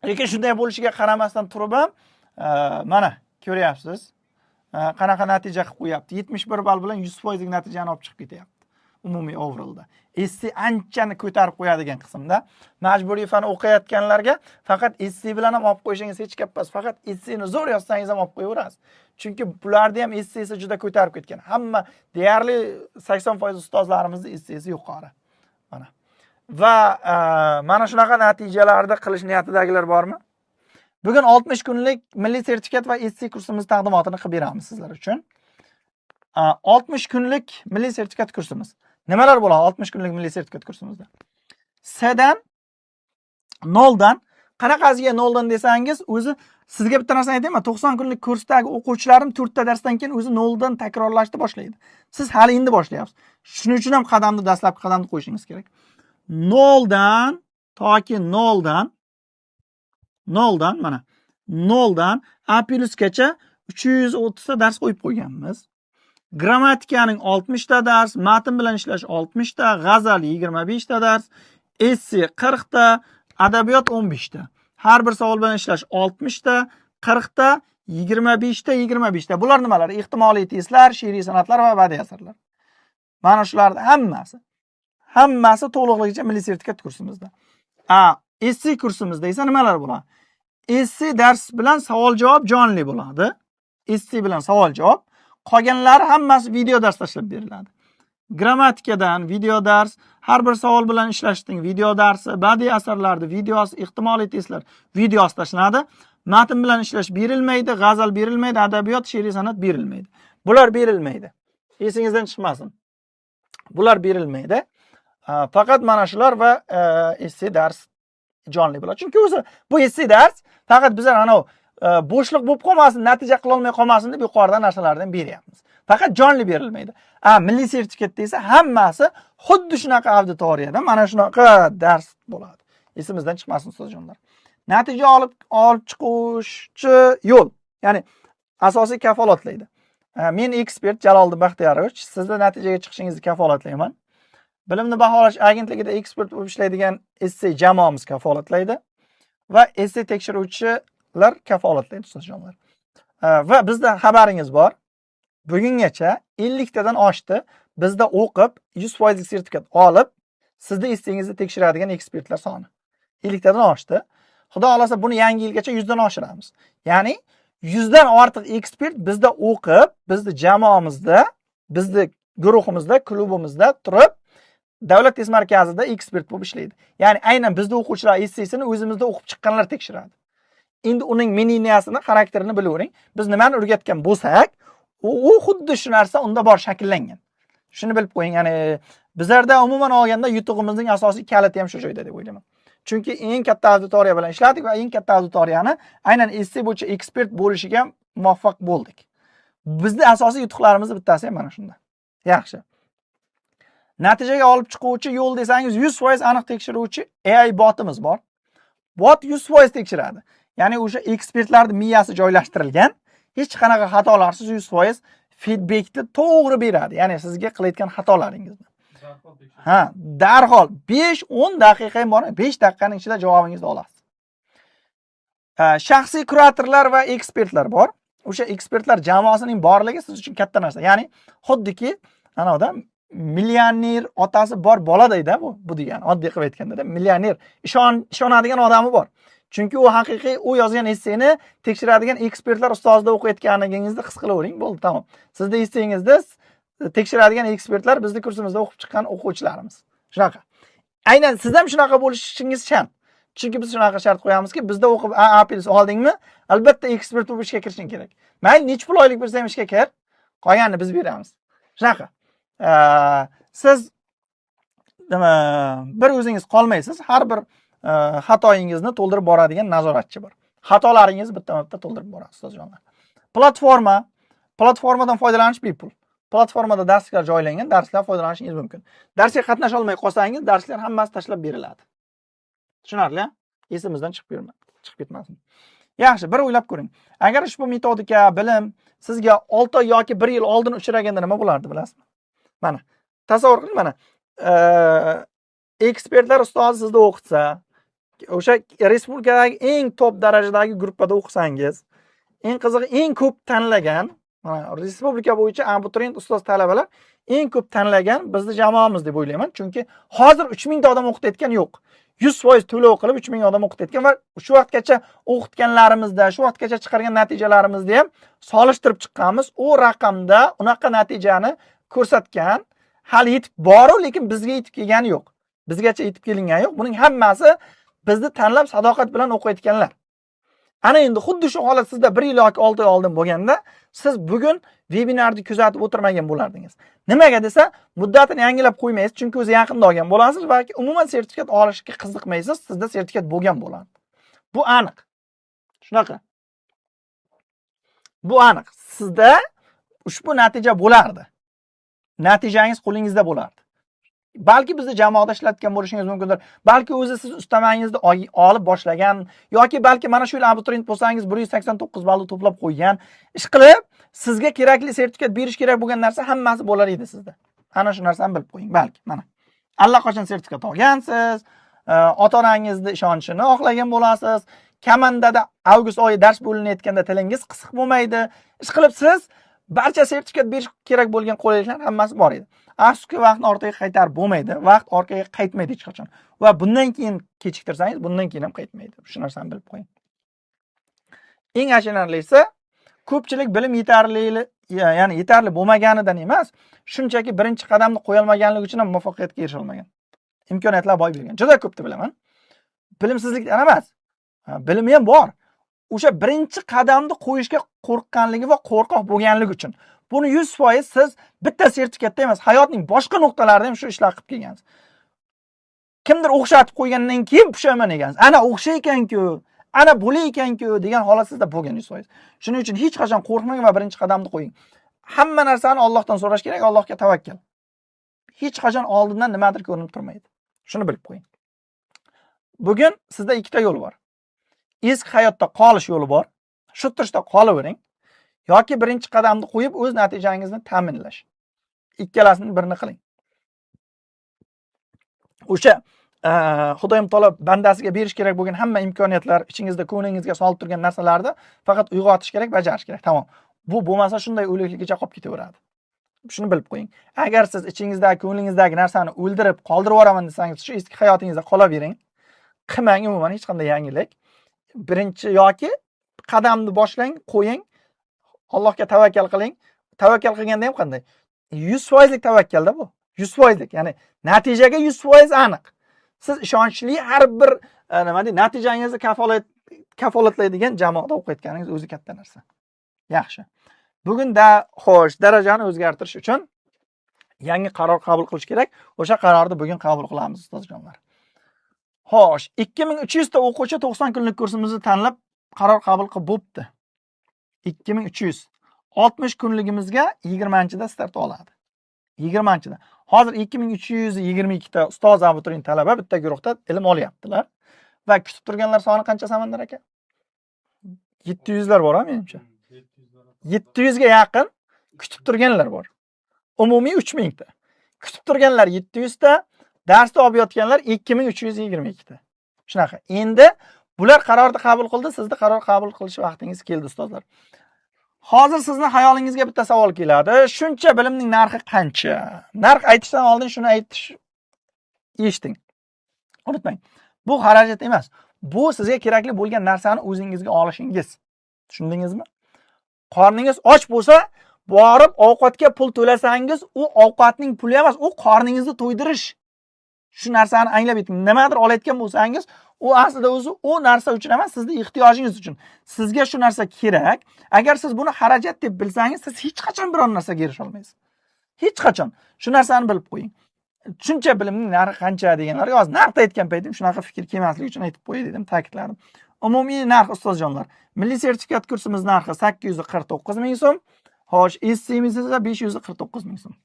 Lekin shunday bo'lishiga qaramasdan turib ham mana ko'ryapsiz. Qanaqa natija qilib qo'yapti. 71 ball bilan 100% natijani olib chiqib ketyapti. Umumiy overallda. Esse anchani ko'tarib qo'yadigan qismda. Majburiy fan o'qiyotganlarga faqat esse bilan ham olib qo'yishingiz hech gap emas. Faqat esseni zo'r yozsangiz ham olib qo'yaverasiz. Chunki bularni ham essesi juda ko'tarib ketgan. Hamma deyarli 80% ustozlarimizni essesi yuqori. Mana. Va mana shunaqa natijalarni qilish niyatidagilar bormi? Bugun 60 kunlik milliy sertifikat va esse kursimiz taqdimotini qilib beramiz sizlar uchun. 60 kunlik milliy sertifikat kursimiz. Nimalar bo'ladi 60 kunlik milliy sertifikat kursimizda? S dan 0 dan, qanaqasiga 0 dan desangiz, o'zi sizga bitta narsani aytayman, 90 kunlik kursdagi o'quvchilarim 4 ta darsdan keyin o'zi 0 dan takrorlashni boshlaydi. Siz hali endi boshlayapsiz. Shuning uchun ham qadamni, dastlabki qadamni qo'yishingiz kerak. 0 dan toki 0 dan 0 dan mana 0 dan A gacha 330 ta dars qo'yib qo'yganmiz. Grammatikaning 60 ta dars, matn bilan ishlash 60 ta, g'azal 25 ta dars, esse 40 ta, adabiyot 15 ta. Har bir savol bilan ishlash 60 ta, 40 ta, 25 ta, 25 ta. Bular nimalar? Ehtimoliy testlar, she'riy san'atlar va badiiy asarlar. Mana shularning hammasi. Hammasi to'liqligicha milliy sertifikat kursimizda. A, esse kursimizda esa nimalar bo'ladi? Esse dars bilan savol javob jonli bo'ladi. Esse bilan savol javob. Qolganlari hammasi video dars tashlab beriladi. Grammatikadan video dars, har bir savol bilan ishlashning video darsi, badiiy asarlarni videosi, ehtimoliy testlar videosi tashlanadi. Matn bilan ishlash berilmaydi, g'azal berilmaydi, adabiyot, she'riy san'at berilmaydi. Bular berilmaydi. Esingizdan chiqmasin. Bular berilmaydi. Faqat mana shular va esse dars jonli bo'ladi. Chunki o'zi bu esse dars faqat bizlar anavi bo'shliq bo'lib qolmasin, natija qilolmay qolmasin deb yuqoridan narsalardan beryapmiz. Faqat jonli berilmaydi. A, milliy sertifikatda esa hammasi xuddi shunaqa auditoriyada mana shunaqa dars bo'ladi. Esimizdan chiqmasin ustozjonlar. Natija olib chiquvchi yo'l, ya'ni asosiy kafolatlaydi. Men ekspert Jaloliddin Baxtiyorovich sizni natijaga chiqishingizni kafolatlayman. Bilimni baholash agentligida ekspert bo'lib ishlaydigan esse jamoamiz kafolatlaydi va esse tekshiruvchilar kafolatlaydi ustozjonlar. Va bizda xabaringiz bor. Bugungacha 50 tadan oshdi. Bizda o'qib 100% sertifikat olib, sizni essengizni tekshiradigan ekspertlar soni 50 tadan oshdi. Xudo xohlasa buni yangi yilgacha 100 dan oshiramiz. Ya'ni 100 dan ortiq ekspert bizda o'qib, bizni jamoamizda, bizni guruhimizda, klubimizda turib Davlat test markazida ekspert bo'lib ishlaydi. Ya'ni aynan bizda o'quvchilar essesini o'zimizda o'qib chiqqanlar tekshiradi. Endi uning мнения sini, xarakterini bilavering. Biz nimani o'rgatgan bo'lsak, u xuddi shu narsa unda bor, shakllangan. Shuni bilib qo'ying. Ya'ni bizlarda umuman olganda yutug'imizning asosiy kaliti ham shu joyda deb o'ylayman. Chunki eng katta auditoriya bilan ishladik va eng katta auditoriyani aynan esse bo'yicha ekspert bo'lishiga muvaffaq bo'ldik. Bizni asosiy yutuqlarimizni bittasi ham mana shunda. Yaxshi. Natijaga olib chiquvchi yo'l desangiz, 100% aniq tekshiruvchi AI botimiz bor. Bot 100% tekshiradi. Ya'ni o'sha ekspertlarning miyasi joylashtirilgan, hech qanaqa xatolarsiz 100% feedbackni to'g'ri beradi. Ya'ni sizga qilayotgan xatolaringizni. Ha, darhol 5-10 daqiqa ham bor, 5 daqiqaning ichida javobingizni olasiz. Shaxsiy kuratorlar va ekspertlar bor. O'sha ekspertlar jamoasining borligi siz uchun katta narsa. Ya'ni xuddiki anavda millioner otasi bor boladayda bu degani, oddiy qilib aytganda, millioner ishonadigan odami bor. Chunki u haqiqiy u yozgan esseni tekshiradigan ekspertlar ustozida o'qiyotganligingizni his qilavering, bo'ldi, tamom. Sizni essengizda tekshiradigan ekspertlar bizni kursimizda o'qib chiqqan o'quvchilarimiz. Shunaqa. Aynan siz ham shunaqa bo'lishingiz shart. Chunki biz shunaqa shart qo'yamizki, bizda o'qib A, A plus oldingmi, albatta ekspert bo'lib ishga kirishing kerak. Mayli, necha pul oylik bersa ham ishga kir, qolganini biz beramiz. Shunaqa. Siz nima, bir o'zingiz qolmaysiz, har bir xatoyingizni to'ldirib boradigan nazoratchi bor. Xatolaringizni bitta-bitta to'ldirib boradi, ustozjonlar. Platformadan foydalanish bepul. Platformada darslar joylangan, darslar foydalanishingiz mumkin. Darsga qatnasha olmay qolsangiz, darslar hammasi tashlab beriladi. Tushunarli? Esimizdan chiqib yurma, chiqib ketmasin. Yaxshi, bir o'ylab ko'ring. Agar ushbu metodika, bilim sizga 6 oy yoki 1 yil oldin uchraganda nima bo'lardi, bilasizmi? Mana, tasavvur qiling, mana. Ekspertlar ustozi sizni o'qitsa, o'sha respublikadagi eng top darajadagi gruppada o'qisangiz, eng qizig'i, eng ko'p tanlagan, mana, respublika bo'yicha abituriyent ustoz talabalar eng ko'p tanlagan bizni jamoamiz deb o'ylayman. Chunki hozir 3000 ta odam o'qitayotgan yo'q. 100% to'lov qilib 3000 odam o'qitayotgan va shu vaqtgacha o'qitganlarimizda, shu vaqtgacha chiqargan natijalarimizda ham solishtirib chiqqanmiz. U raqamda unaqa natijani ko'rsatgan hali yetib boru, lekin bizga yetib kelgani yo'q. Bizgacha yetib kelingani yo'q. Buning hammasi bizni tanlab sadoqat bilan o'qiyotganlar. Ana endi xuddi shu holat sizda 1 yil yoki 6 oy oldin bo'lganda, siz bugun vebinarni kuzatib o'tirmagan bo'lardingiz. Nimaga desa, muddatini yangilab qo'ymaysiz, chunki o'zi yaqinda olgan bo'lasiz va umuman sertifikat olishga qiziqmaysiz, sizda sertifikat bo'lgan bo'lardi. Bu aniq. Shunaqa. Bu aniq. Sizda ushbu natija bo'lardi. Natijangiz qo'lingizda bo'lardi. Balki bizni jamoada ishlatgan bo'lishingiz mumkindir. Balki o'zi siz ustamangizni olib boshlagan yoki balki mana shu yil abituriyent bo'lsangiz 189 ballni to'plab qo'ygan. Ish qilib, sizga kerakli sertifikat berish kerak bo'lgan narsa hammasi bo'lar edi sizda. Ana shu narsani bilib qo'ying, balki mana. Allaqachon sertifikat olgansiz, ota-onangizni ishonchini oqlagan bo'lasiz. Komandada avgust oyi dars bo'linayotganda tilingiz qisiq bo'lmaydi. Ish qilib siz barcha sertifikat berish kerak bo'lgan qulayliklar hammasi bor edi. Afsuski, vaqtni orqaga qaytarib bo'lmaydi. Vaqt orqaga qaytmaydi hech qachon. Va bundan keyin kechiktirsangiz, bundan keyin ham qaytmaydi. Shu narsani bilib qo'ying. Eng achinarlisi, ko'pchilik bilim yetarli, ya'ni yetarli bo'lmaganidan emas, shunchaki birinchi qadamni qo'ya olmaganligi uchun ham muvaffaqiyatga erisha olmagan. Imkoniyatlar boy bergan. Juda ko'p deb bilaman. Bilimsizlikdan emas. Ha, bilimi ham bor. O'sha birinchi qadamni qo'yishga qo'rqqanligi va qo'rqoq bo'lganligi uchun. Buni 100% siz bitta sertifikatda emas, hayotning boshqa nuqtalarida ham shu ishlar qilib kelgansiz. Kimdir o'xshatib qo'ygandan keyin pushaymon ekansiz. Ana o'xshaykan-ku, ana bo'laykan-ku degan holat sizda bo'lgan 100%. Shuning uchun hech qachon qo'rqmang va birinchi qadamni qo'ying. Hamma narsani Allohdan so'rash kerak, Allohga tavakkal. Hech qachon oldindan nimadir ko'rinib turmaydi. Shuni bilib qo'ying. Bugun sizda ikkita yo'l bor. Eski hayotda qolish yo'li bor. Shu turishda qolavering yoki birinchi qadamni qo'yib o'z natijangizni ta'minlash. Ikkalasini birini qiling. O'sha Xudoyim taolo bandasiga berish kerak bo'lgan hamma imkoniyatlar, ichingizda ko'nglingizga solib turgan narsalarni faqat uyg'otish kerak, bajarish kerak. Tamom. Bu bo'lmasa shunday o'likligicha qolib ketaveradi. Shuni bilib qo'ying. Agar siz ichingizdagi, ko'nglingizdagi narsani o'ldirib qoldirib yuboraman desangiz, shu eski hayotingizda qolavering. Qilmang umuman hech qanday yangilik. Birinchi yoki qadamni boshlang, qo'ying. Allohga tavakkal qiling. Tavakkal qilganda ham qanday? 100%lik tavakkalda bu. 100%lik, ya'ni natijaga 100% aniq. Siz ishonchli har bir nima deydi, natijangizni kafolatlaydigan jamoada o'qiyotganingiz o'zi katta narsa. Yaxshi. Bugun da xo'sh, darajani o'zgartirish uchun yangi qaror qabul qilish kerak. O'sha qarorni bugun qabul qilamiz, ustozjonlar. Xo'sh, 2300 ta o'quvchi 90 kunlik kursimizni tanlab qaror qabul qilib bo'pti. 2300. 60 kunligimizga 20-da start oladi. 20-da. Hozir 2322 ta ustoz, abituriyent, talaba bitta guruhda ilm olyaptilar. Va kutib turganlar soni qancha, Samandar aka? 700lar bor, menimcha. 700 ga yaqin kutib turganlar bor. Umumiy 3000 ta. Kutib turganlar 700 ta, darsda olib yotganlar 2322 ta. Shunaqa. Endi bular qarorni qabul qildi, sizni qaror qabul qilish vaqtingiz keldi, ustozlar. Hozir sizni xayolingizga bitta savol keladi. Shuncha bilimning narxi qancha? Narx aytishdan oldin shuni aytish eshiting. Unutmang. Bu xarajat emas. Bu sizga kerakli bo'lgan narsani o'zingizga olishingiz. Tushundingizmi? Qorningiz och bo'lsa, borib ovqatga pul to'lasangiz, u ovqatning puli emas, u qorningizni to'ydirish. Shu narsani anglab yeting. Nimadir olayotgan bo'lsangiz, u aslida o'zi u narsa uchun emas, sizni ehtiyojingiz uchun. Sizga shu narsa kerak. Agar siz buni xarajat deb bilsangiz, siz hech qachon biror narsaga erisha olmaysiz. Hech qachon. Shu narsani bilib qo'ying. Shuncha bilimning narxi qancha deganlarga hozir narxni aytgan paytim shunaqa fikr kelmasligi uchun aytib qo'yay dedim, ta'kidladim. Umumiy narx ustozjonlar, milliy sertifikat kursimiz narxi 849 ming so'm. Xo'sh, SCimiz esa 549 ming so'm.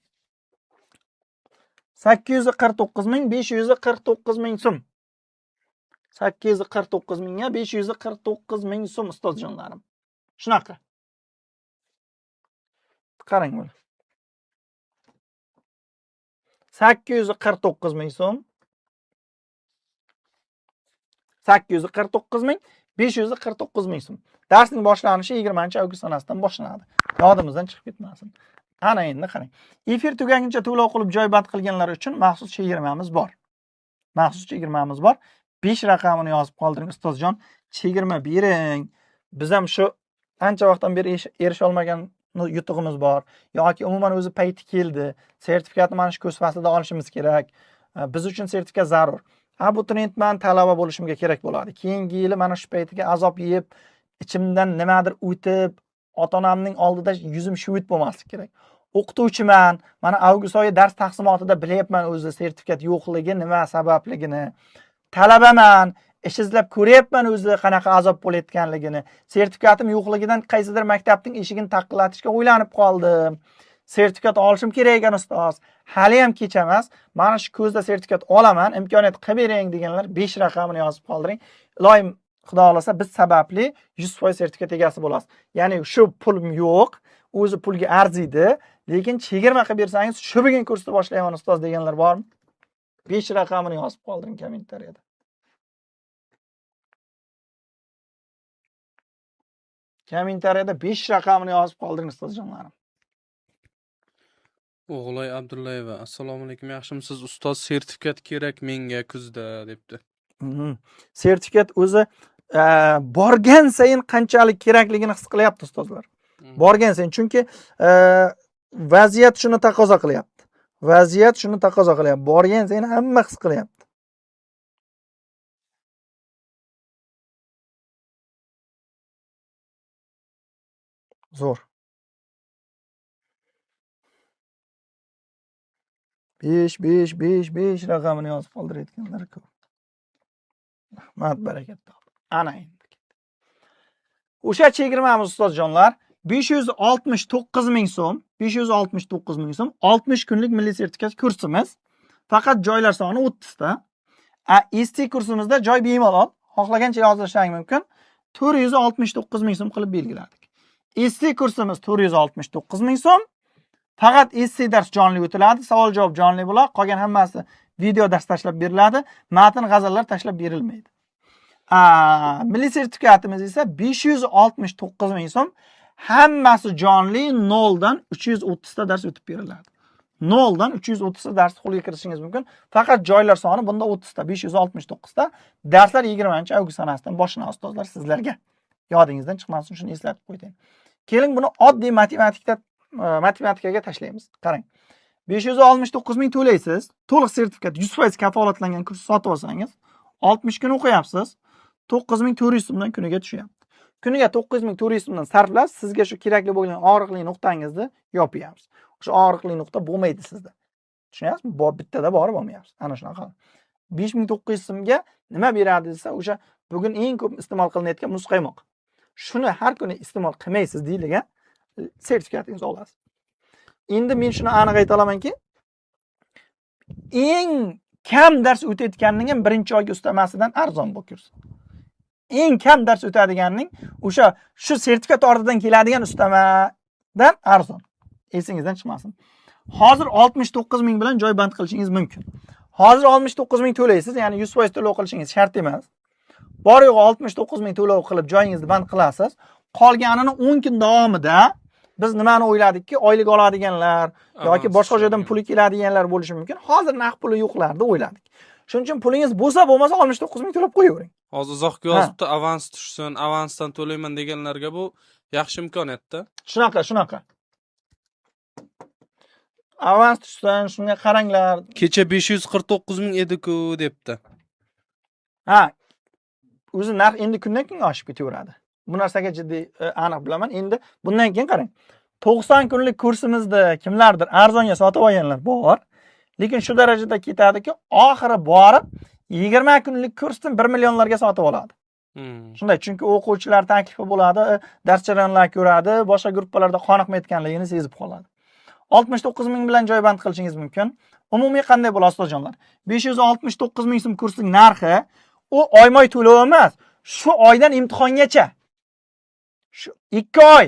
849 ming 549 ming so'm. 849 mingga 549 ming so'm ustozjonlarim. Shunaqa. Qarang buni. 849 ming so'm. 849 ming 549 ming so'm. Darsning boshlanishi 20-avgust sanasidan boshlanadi. Yodimizdan chiqib ketmasin. Ana endi qarang. Efir tugaguncha to'lov qilib joy band qilganlar uchun maxsus chegirmamiz bor. Maxsus chegirmamiz bor. 5 raqamini yozib qoldiring ustozjon. Chegirma bering. Biz ham shu ancha vaqtdan beri erisha olmagan yutug'imiz bor yoki umuman o'zi payti keldi. Sertifikatni mana shu kurs faslida olishimiz kerak. Biz uchun sertifikat zarur. Abituriyentman, talaba bo'lishimga kerak bo'ladi. Keyingi yili mana shu paytiga azob yeb, ichimdan nimadir o'tib, ota-onamning oldida yuzim shuvit bo'lmasligi kerak. O'qituvchiman, mana avgust oyi dars taqsimotida bilyapman o'zi sertifikat yo'qligi nima sababligini. Talabaman, ish izlab ko'ryapman o'zi qanaqa azob bo'layotganligini. Sertifikatim yo'qligidan qaysidir maktabning eshigini taqillatishga o'ylanib qoldim. Sertifikat olishim kerak ekan ustoz. Hali ham kech emas. Mana shu ko'zda sertifikat olaman, imkoniyat qilib bering deganlar 5 raqamini yozib qoldiring. Iloyim Xudo xolasa biz sababli 100% sertifikat egasi bo'lasiz. Ya'ni shu pulim yo'q, o'zi pulga arziydi, lekin chegirma qilib bersangiz shu bugun kursni boshlayman ustoz deganlar bormi? 5 raqamini yozib qoldiring kommentariyada. Kommentariyada 5 raqamini yozib qoldiring ustozjonlarim. O'g'loy Abdullayeva, assalomu alaykum, yaxshimisiz ustoz? Sertifikat kerak menga kuzda debdi. Sertifikat o'zi borgan sayin qanchalik kerakligini his qilyapti ustozlar. Borgan sayin, chunki vaziyat shuni taqozo qilyapti. Vaziyat shuni taqozo qilyapti. Borgan sayin hamma his qilyapti. Zo'r. 5 5 5 5 raqamini yozib qoldirayotganlar ko'p. Rahmat, barakat top. Ana endi. O'sha chegirmamiz ustozjonlar 569 ming so'm, 569 ming so'm 60 kunlik milliy sertifikat kursimiz. Faqat joylar soni 30 ta. ST kursimizda joy bemalol, xohlagancha yozilishingiz mumkin. 469 ming so'm qilib belgiladik. ST kursimiz 469 ming so'm. Faqat ST dars jonli o'tiladi, savol-javob jonli bo'ladi, qolgan hammasi video dars tashlab beriladi, matn g'azallar tashlab berilmaydi. Milliy sertifikatimiz esa 569 ming so'm, hammasi jonli 0 dan 330 ta dars o'tib beriladi. 0 dan 330 ta dars qo'lga kiritishingiz mumkin. Faqat joylar soni bunda 30 ta, 569 ta. Darslar 20-avgust sanasidan boshlanadi ustozlar sizlarga. Yodingizdan chiqmasin, shuni eslatib qo'ying. Keling buni oddiy matematikaga tashlaymiz. Qarang. 569 ming to'laysiz. To'liq sertifikat 100% kafolatlangan kurs sotib olsangiz, 60 kun o'qiyapsiz. 9400 so'mdan kuniga tushyapti. Kuniga 9400 so'mdan sarflab, sizga shu kerakli bo'lgan og'riqli nuqtangizni yopyapsiz. O'sha og'riqli nuqta bo'lmaydi sizda. Tushunyapsizmi? Bittada borib olmayapsiz. Ana shunaqa. 5900 so'mga nima beradi desa, o'sha bugun eng ko'p iste'mol qilinayotgan muzqaymoq. Shuni har kuni iste'mol qilmaysiz deyilgan sertifikatingizni olasiz. Endi men shuni aniq ayta olamanki, eng kam dars o'tayotganning ham birinchi oygi ustamasidan arzon bu kurs. Eng kam dars o'tadiganning o'sha shu sertifikat ortidan keladigan ustamadan arzon. Esingizdan chiqmasin. Hozir 69 ming bilan joy band qilishingiz mumkin. Hozir 69 ming to'laysiz, ya'ni 100% to'lov qilishingiz shart emas. Bor yo'g'i 69 ming to'lov qilib joyingizni band qilasiz. Qolganini 10 kun davomida biz nimani o'yladikki, oylik oladiganlar yoki boshqa joydan puli keladiganlar bo'lishi mumkin. Hozir naqd puli yo'qlarni o'yladik. Shuning uchun pulingiz bo'lsa bo'lmasa 69 ming to'lab qo'yavering. Hozir uzoqga yozibdi, avans tushsin, avansdan to'layman deganlarga bu yaxshi imkoniyat-da. Shunaqa, shunaqa. Avans tushsin, shunga qaranglar. Kecha 549 ming edi-ku debdi. Ha. O'zi narx endi kundan kunga oshib ketaveradi. Bu narsaga jiddiy aniq bilaman. Endi bundan keyin qarang. 90 kunlik kursimizda kimlardir arzonga sotib olganlar bor. Lekin shu darajada ketadiki, oxiri borib 20 kunlik kursni 1 millionlarga sotib oladi. Shunday, chunki o'quvchilar taklifi bo'ladi, dars jarayonlarini ko'radi, boshqa gruppalarda qoniqmayotganligini sezib qoladi. 69 ming bilan joy band qilishingiz mumkin. Umumiy qanday bo'ladi ustozjonlar? 569 ming so'm kursning narxi, u oyma-oy to'lov emas, shu oydan imtihongacha. Shu 2 oy.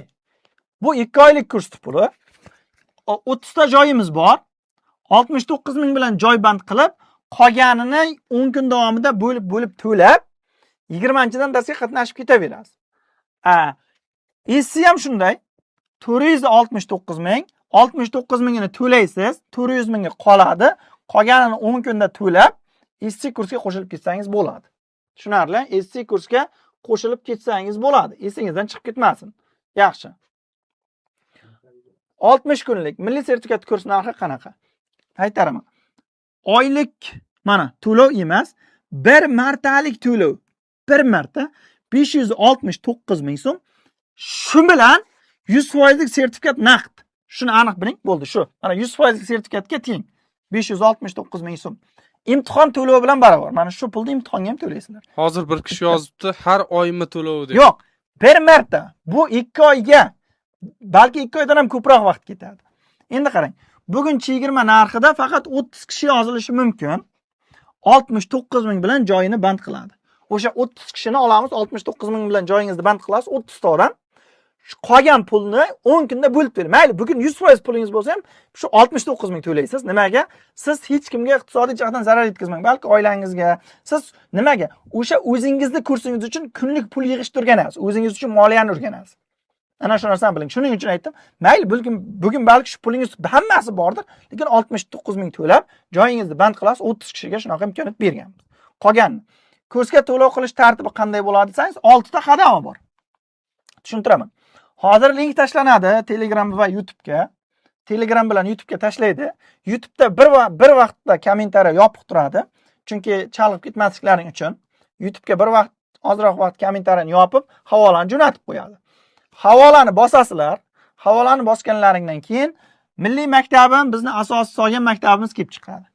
Bu 2 oylik kurs puli. 30 ta joyimiz bor. 69 ming bilan joy band qilib, qolganini 10 kun davomida bo'lib-bo'lib to'lab, 20-dan darsga qatnashib ketaverasiz. Ha, SC ham shunday. 469 ming, 69 mingini to'laysiz, 400 mingga qoladi. Qolganini 10 kunda to'lab, SC kursga qo'shilib ketsangiz bo'ladi. Tushunarli? SC kursga qo'shilib ketsangiz bo'ladi. Esingizdan chiqib ketmasin. Yaxshi. 60 kunlik milliy sertifikat kurs narxi qanaqa? Qaytaraman. Oylik mana to'lov emas, bir martalik to'lov. Bir marta 569 ming so'm. Shu bilan 100%lik sertifikat naqd. Shuni aniq biling, bo'ldi shu. Mana 100%lik sertifikatga teng. 569 ming so'm. Imtihon to'lovi bilan barobar. Mana shu pulni imtihonga ham to'laysizlar. Hozir bir kishi yozibdi, har oymi to'lov deb. Yo'q, bir marta. Bu 2 oyga, balki 2 oydan ham ko'proq vaqt ketadi. Endi qarang. Bugun chegirma narxida faqat 30 kishi yozilishi mumkin. 69 ming bilan joyini band qiladi. O'sha 30 kishini olamiz, 69 ming bilan joyingizni band qilasiz, 30 ta odam. Shu qolgan pulni 10 kunda bo'lib to'lang. Mayli, bugun 100% pulingiz bo'lsa ham shu 69 ming to'laysiz. Nimaga? Siz hech kimga iqtisodiy jihatdan zarar yetkazmang, balki oilangizga. Siz nimaga? O'sha o'zingizni kursingiz uchun kunlik pul yig'ishni o'rganasiz, o'zingiz uchun moliyani o'rganasiz. Ana shu narsani biling. Shuning uchun aytdim, mayli, bugun balki shu pulingiz hammasi bordir, lekin 69 ming to'lab joyingizni band qilasiz, 30 kishiga shunaqa imkoniyat berganmiz. Qolganini kursga to'lov qilish tartibi qanday bo'ladi desangiz, 6 ta qadami bor. Tushuntiraman. Hozir link tashlanadi Telegram va YouTube'ga. Telegram bilan YouTube'ga tashlaydi. YouTube'da bir vaqtda kommentariya yopiq turadi. Chunki chalg'ib ketmasliklaring uchun YouTube'ga bir vaqt, ozroq vaqt kommentariyani yopib, havolani jo'natib qo'yadi. Havolani bosasizlar. Havolani bosganlaringdan keyin milliy maktabim, bizni asosiy solgan maktabimiz kelib chiqadi.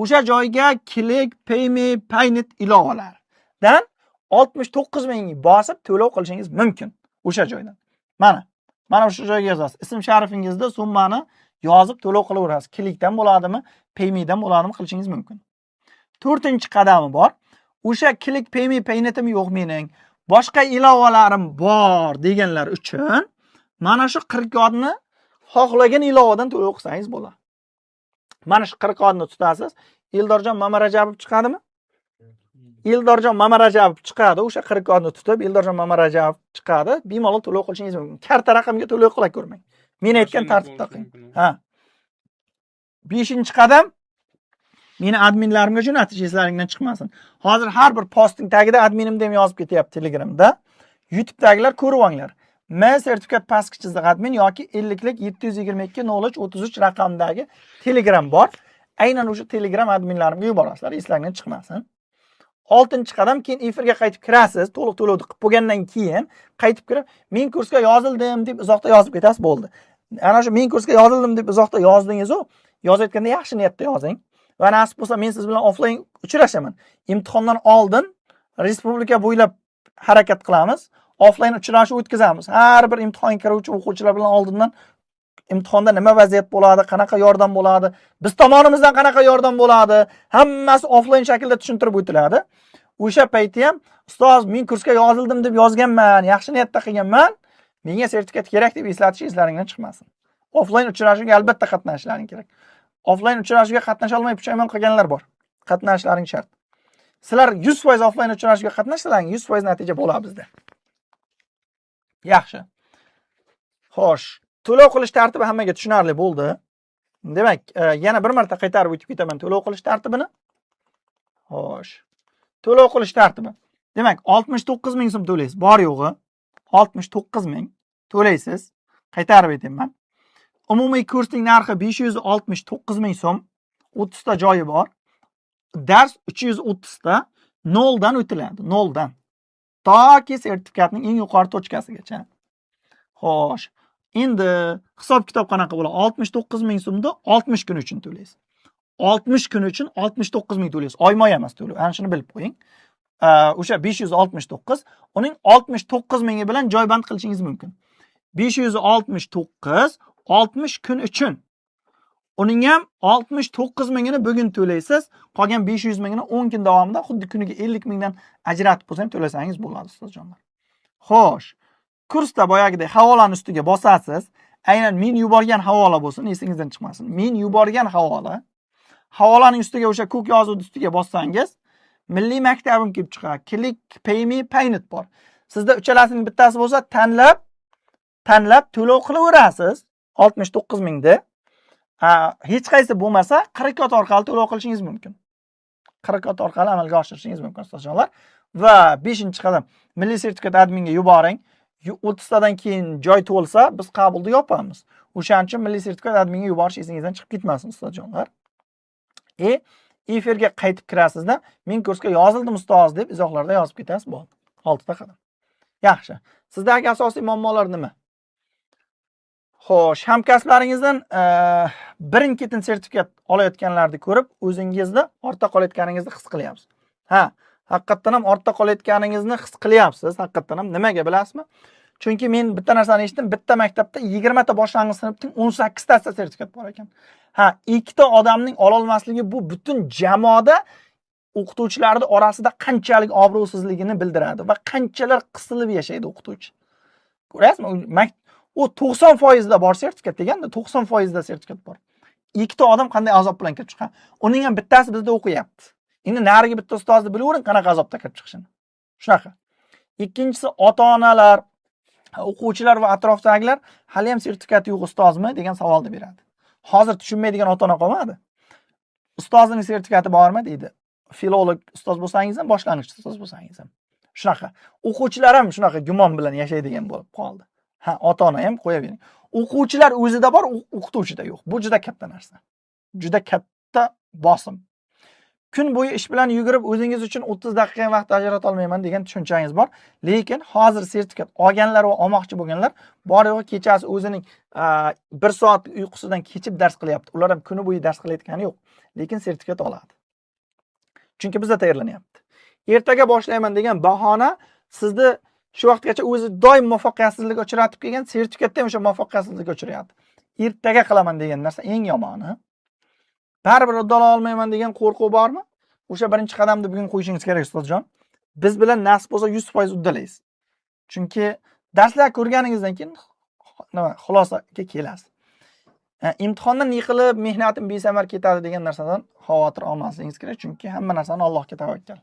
O'sha joyga Click, Payme, Paynet ilovalaridan 69 ming bosib to'lov qilishingiz mumkin o'sha joydan. Mana shu joyga yozasiz. Ism sharifingizda summani yozib to'lov qilaverasiz. Clickdan bo'ladimi, Payme'dan bo'ladimi qilishingiz mumkin. 4-qadami bor. O'sha Click, Payme, Paynetim yo'q mening. Boshqa ilovalarim bor deganlar uchun mana shu 40 kodni xohlagan ilovadan to'lov qilsangiz bo'ladi. Mana shu 40 kodni tutasiz. Eldorjon Mamarajabov chiqadimi? Eldorjon Mamarajabov chiqadi. O'sha 40 kodni tutib Eldorjon Mamarajabov chiqadi. Bemalol to'lov qilishingiz mumkin. Karta raqamga to'lov qila ko'rmang. Men aytgan tartibda qiling. Ha. 5-qadam meni adminlarimga jo'natish eslaringdan chiqmasin. Hozir har bir postning tagida adminimda ham yozib ketyapti Telegramda. YouTube'dagilar ko'rib olinglar. M sertifikat pastki chiziq admin yoki 50 722 03 33 raqamdagi Telegram bor. Aynan o'sha Telegram adminlarimga yuborasizlar, eslaringdan chiqmasin. 6 qadam, keyin efirga qaytib kirasiz, to'liq to'lovni qilib bo'lgandan keyin qaytib kirib, men kursga yozildim deb izohda yozib ketasiz, bo'ldi. Ana shu men kursga yozildim deb izohda yozdingiz-u, yozayotganda yaxshi niyatda yozing. Va nasib bo'lsa men siz bilan offlayn uchrashaman. Imtihondan oldin respublika bo'ylab harakat qilamiz. Offlayn uchrashuv o'tkazamiz. Har bir imtihonga kiruvchi o'quvchilar bilan oldindan imtihonda nima vaziyat bo'ladi, qanaqa yordam bo'ladi, biz tomonimizdan qanaqa yordam bo'ladi, hammasi offlayn shaklda tushuntirib o'tiladi. O'sha payti ham ustoz men kursga yozildim deb yozganman, yaxshi niyatda qilganman, menga sertifikat kerak deb eslatish eslaringdan chiqmasin. Offlayn uchrashuvga albatta qatnashishlaring kerak. Offlayn uchrashuvga qatnasha olmay pushaymon qilganlar bor. Qatnashishlaring shart. Sizlar 100% offlayn uchrashuvga qatnashsalaring, 100% natija bo'ladi bizda. Yaxshi. Xo'sh, to'lov qilish tartibi hammaga tushunarli bo'ldi. Demak, yana bir marta qaytarib o'tib ketaman to'lov qilish tartibini. Xo'sh. To'lov qilish tartibi. Demak, 69 ming so'm to'laysiz. Bor yo'g'i 69 ming to'laysiz. Qaytarib aytaman. Umumiy kursning narxi 569 ming so'm. 30 ta joyi bor. Dars 330 ta 0 dan o'tiladi, 0 dan. Toki sertifikatning eng yuqori tochkasigacha. Xo'sh, endi hisob kitob qanaqa bo'ladi? 69 ming so'mni 60 kun uchun to'laysiz. 60 kun uchun 69 ming to'laysiz. Oyma-oy emas to'lov. Ana shuni bilib qo'ying. O'sha 569, uning 69 mingi bilan joyband qilishingiz mumkin. 569 60 kun uchun. Uning ham 69 mingini bugun to'laysiz, qolgan 500 mingini 10 kun davomida xuddi kuniga 50 mingdan ajratib bo'lsa ham to'lasangiz bo'ladi, ustozjonlar. Xo'sh, kursda boyagidek havolani ustiga bosasiz. Aynan men yuborgan havola bo'lsin, esingizdan chiqmasin. Men yuborgan havola. Havolaning ustiga o'sha ko'k yozuvni ustiga bossangiz, milliy maktabim kelib chiqadi. Click, Payme, Paynet bor. Sizda uchalasining bittasi bo'lsa, tanlab to'lov qilaverasiz 69 mingda. Hech qaysi bo'lmasa, 40 orqali to'lov qilishingiz mumkin. 40 orqali amalga oshirishingiz mumkin, ustozjonlar. Va 5-qadam, milliy sertifikat adminga yuboring. 30 tadan keyin joy to'lsa, biz qabulni yopamiz. O'shaning uchun milliy sertifikat adminga yuborish esingizdan chiqib ketmasin, ustozjonlar. Efirga qaytib kirasizda, men kursga yozildim ustoz deb izohlarda yozib ketasiz, bo'ldi. 6 ta qadam. Yaxshi. Sizdagi asosiy muammolar nima? Xo'sh, hamkasblaringizdan birin-ketin sertifikat olayotganlarni ko'rib, o'zingizni ortda qolayotganingizni his qilyapsiz. Ha, haqiqatdan ham ortda qolayotganingizni his qilyapsiz, haqiqatdan ham. Nimaga bilasizmi? Chunki men bitta narsani eshitdim, bitta maktabda 20 ta boshlang'ich sinfning 18 tasida sertifikat bor ekan. Ha, ikkita odamning ololmasligi bu butun jamoada o'qituvchilarning orasida qanchalik obro'sizligini bildiradi va qanchalar qisilib yashaydi o'qituvchi. Ko'rasizmi? U 90% da bor sertifikat deganda 90% da sertifikat bor. Ikkita odam qanday azob bilan kirib chiqqan. Uning ham bittasi bizda o'qiyapti. Endi narigi bitta ustozni bilavering qanaqa azobda kirib chiqishini. Shunaqa. Ikkinchisi, ota-onalar, o'quvchilar va atrofdagilar hali ham sertifikati yo'q ustozmi degan savolni beradi. Hozir tushunmaydigan ota-ona qolmadi. Ustozining sertifikati bormi deydi. Filolog ustoz bo'lsangiz ham, boshlang'ich ustoz bo'lsangiz ham. Shunaqa. O'quvchilar ham shunaqa gumon bilan yashaydigan bo'lib qoldi. Ha, ota-ona ham qo'yavering. O'quvchilar o'zida bor, o'qituvchida yo'q. Bu juda katta narsa. Juda katta bosim. Kun bo'yi ish bilan yugurib o'zingiz uchun 30 daqiqa vaqt ajrata olmayman degan tushunchangiz bor. Lekin hozir sertifikat olganlar va olmoqchi bo'lganlar bor yo'g'i kechasi o'zining 1 soat uyqusidan kechib dars qilyapti. Ular ham kuni bo'yi dars qilayotgani yo'q, lekin sertifikat oladi. Chunki bizda tayyorlanyapti. Ertaga boshlayman degan bahona sizni shu vaqtgacha o'zi doim muvaffaqiyatsizlikka uchratib kelgan, sertifikatda ham o'sha muvaffaqiyatsizlikka uchrayapti. Ertaga qilaman degan narsa eng yomoni. Baribir uddala olmayman degan qo'rquv bormi? O'sha birinchi qadamni bugun qo'yishingiz kerak, ustozjon. Biz bilan nasib bo'lsa 100% uddalaysiz. Chunki darslar ko'rganingizdan keyin nima xulosaga kelasiz. Imtihondan yiqilib mehnatim besamar ketadi degan narsadan xavotir olmasligingiz kerak, chunki hamma narsani Allohga tavakkal.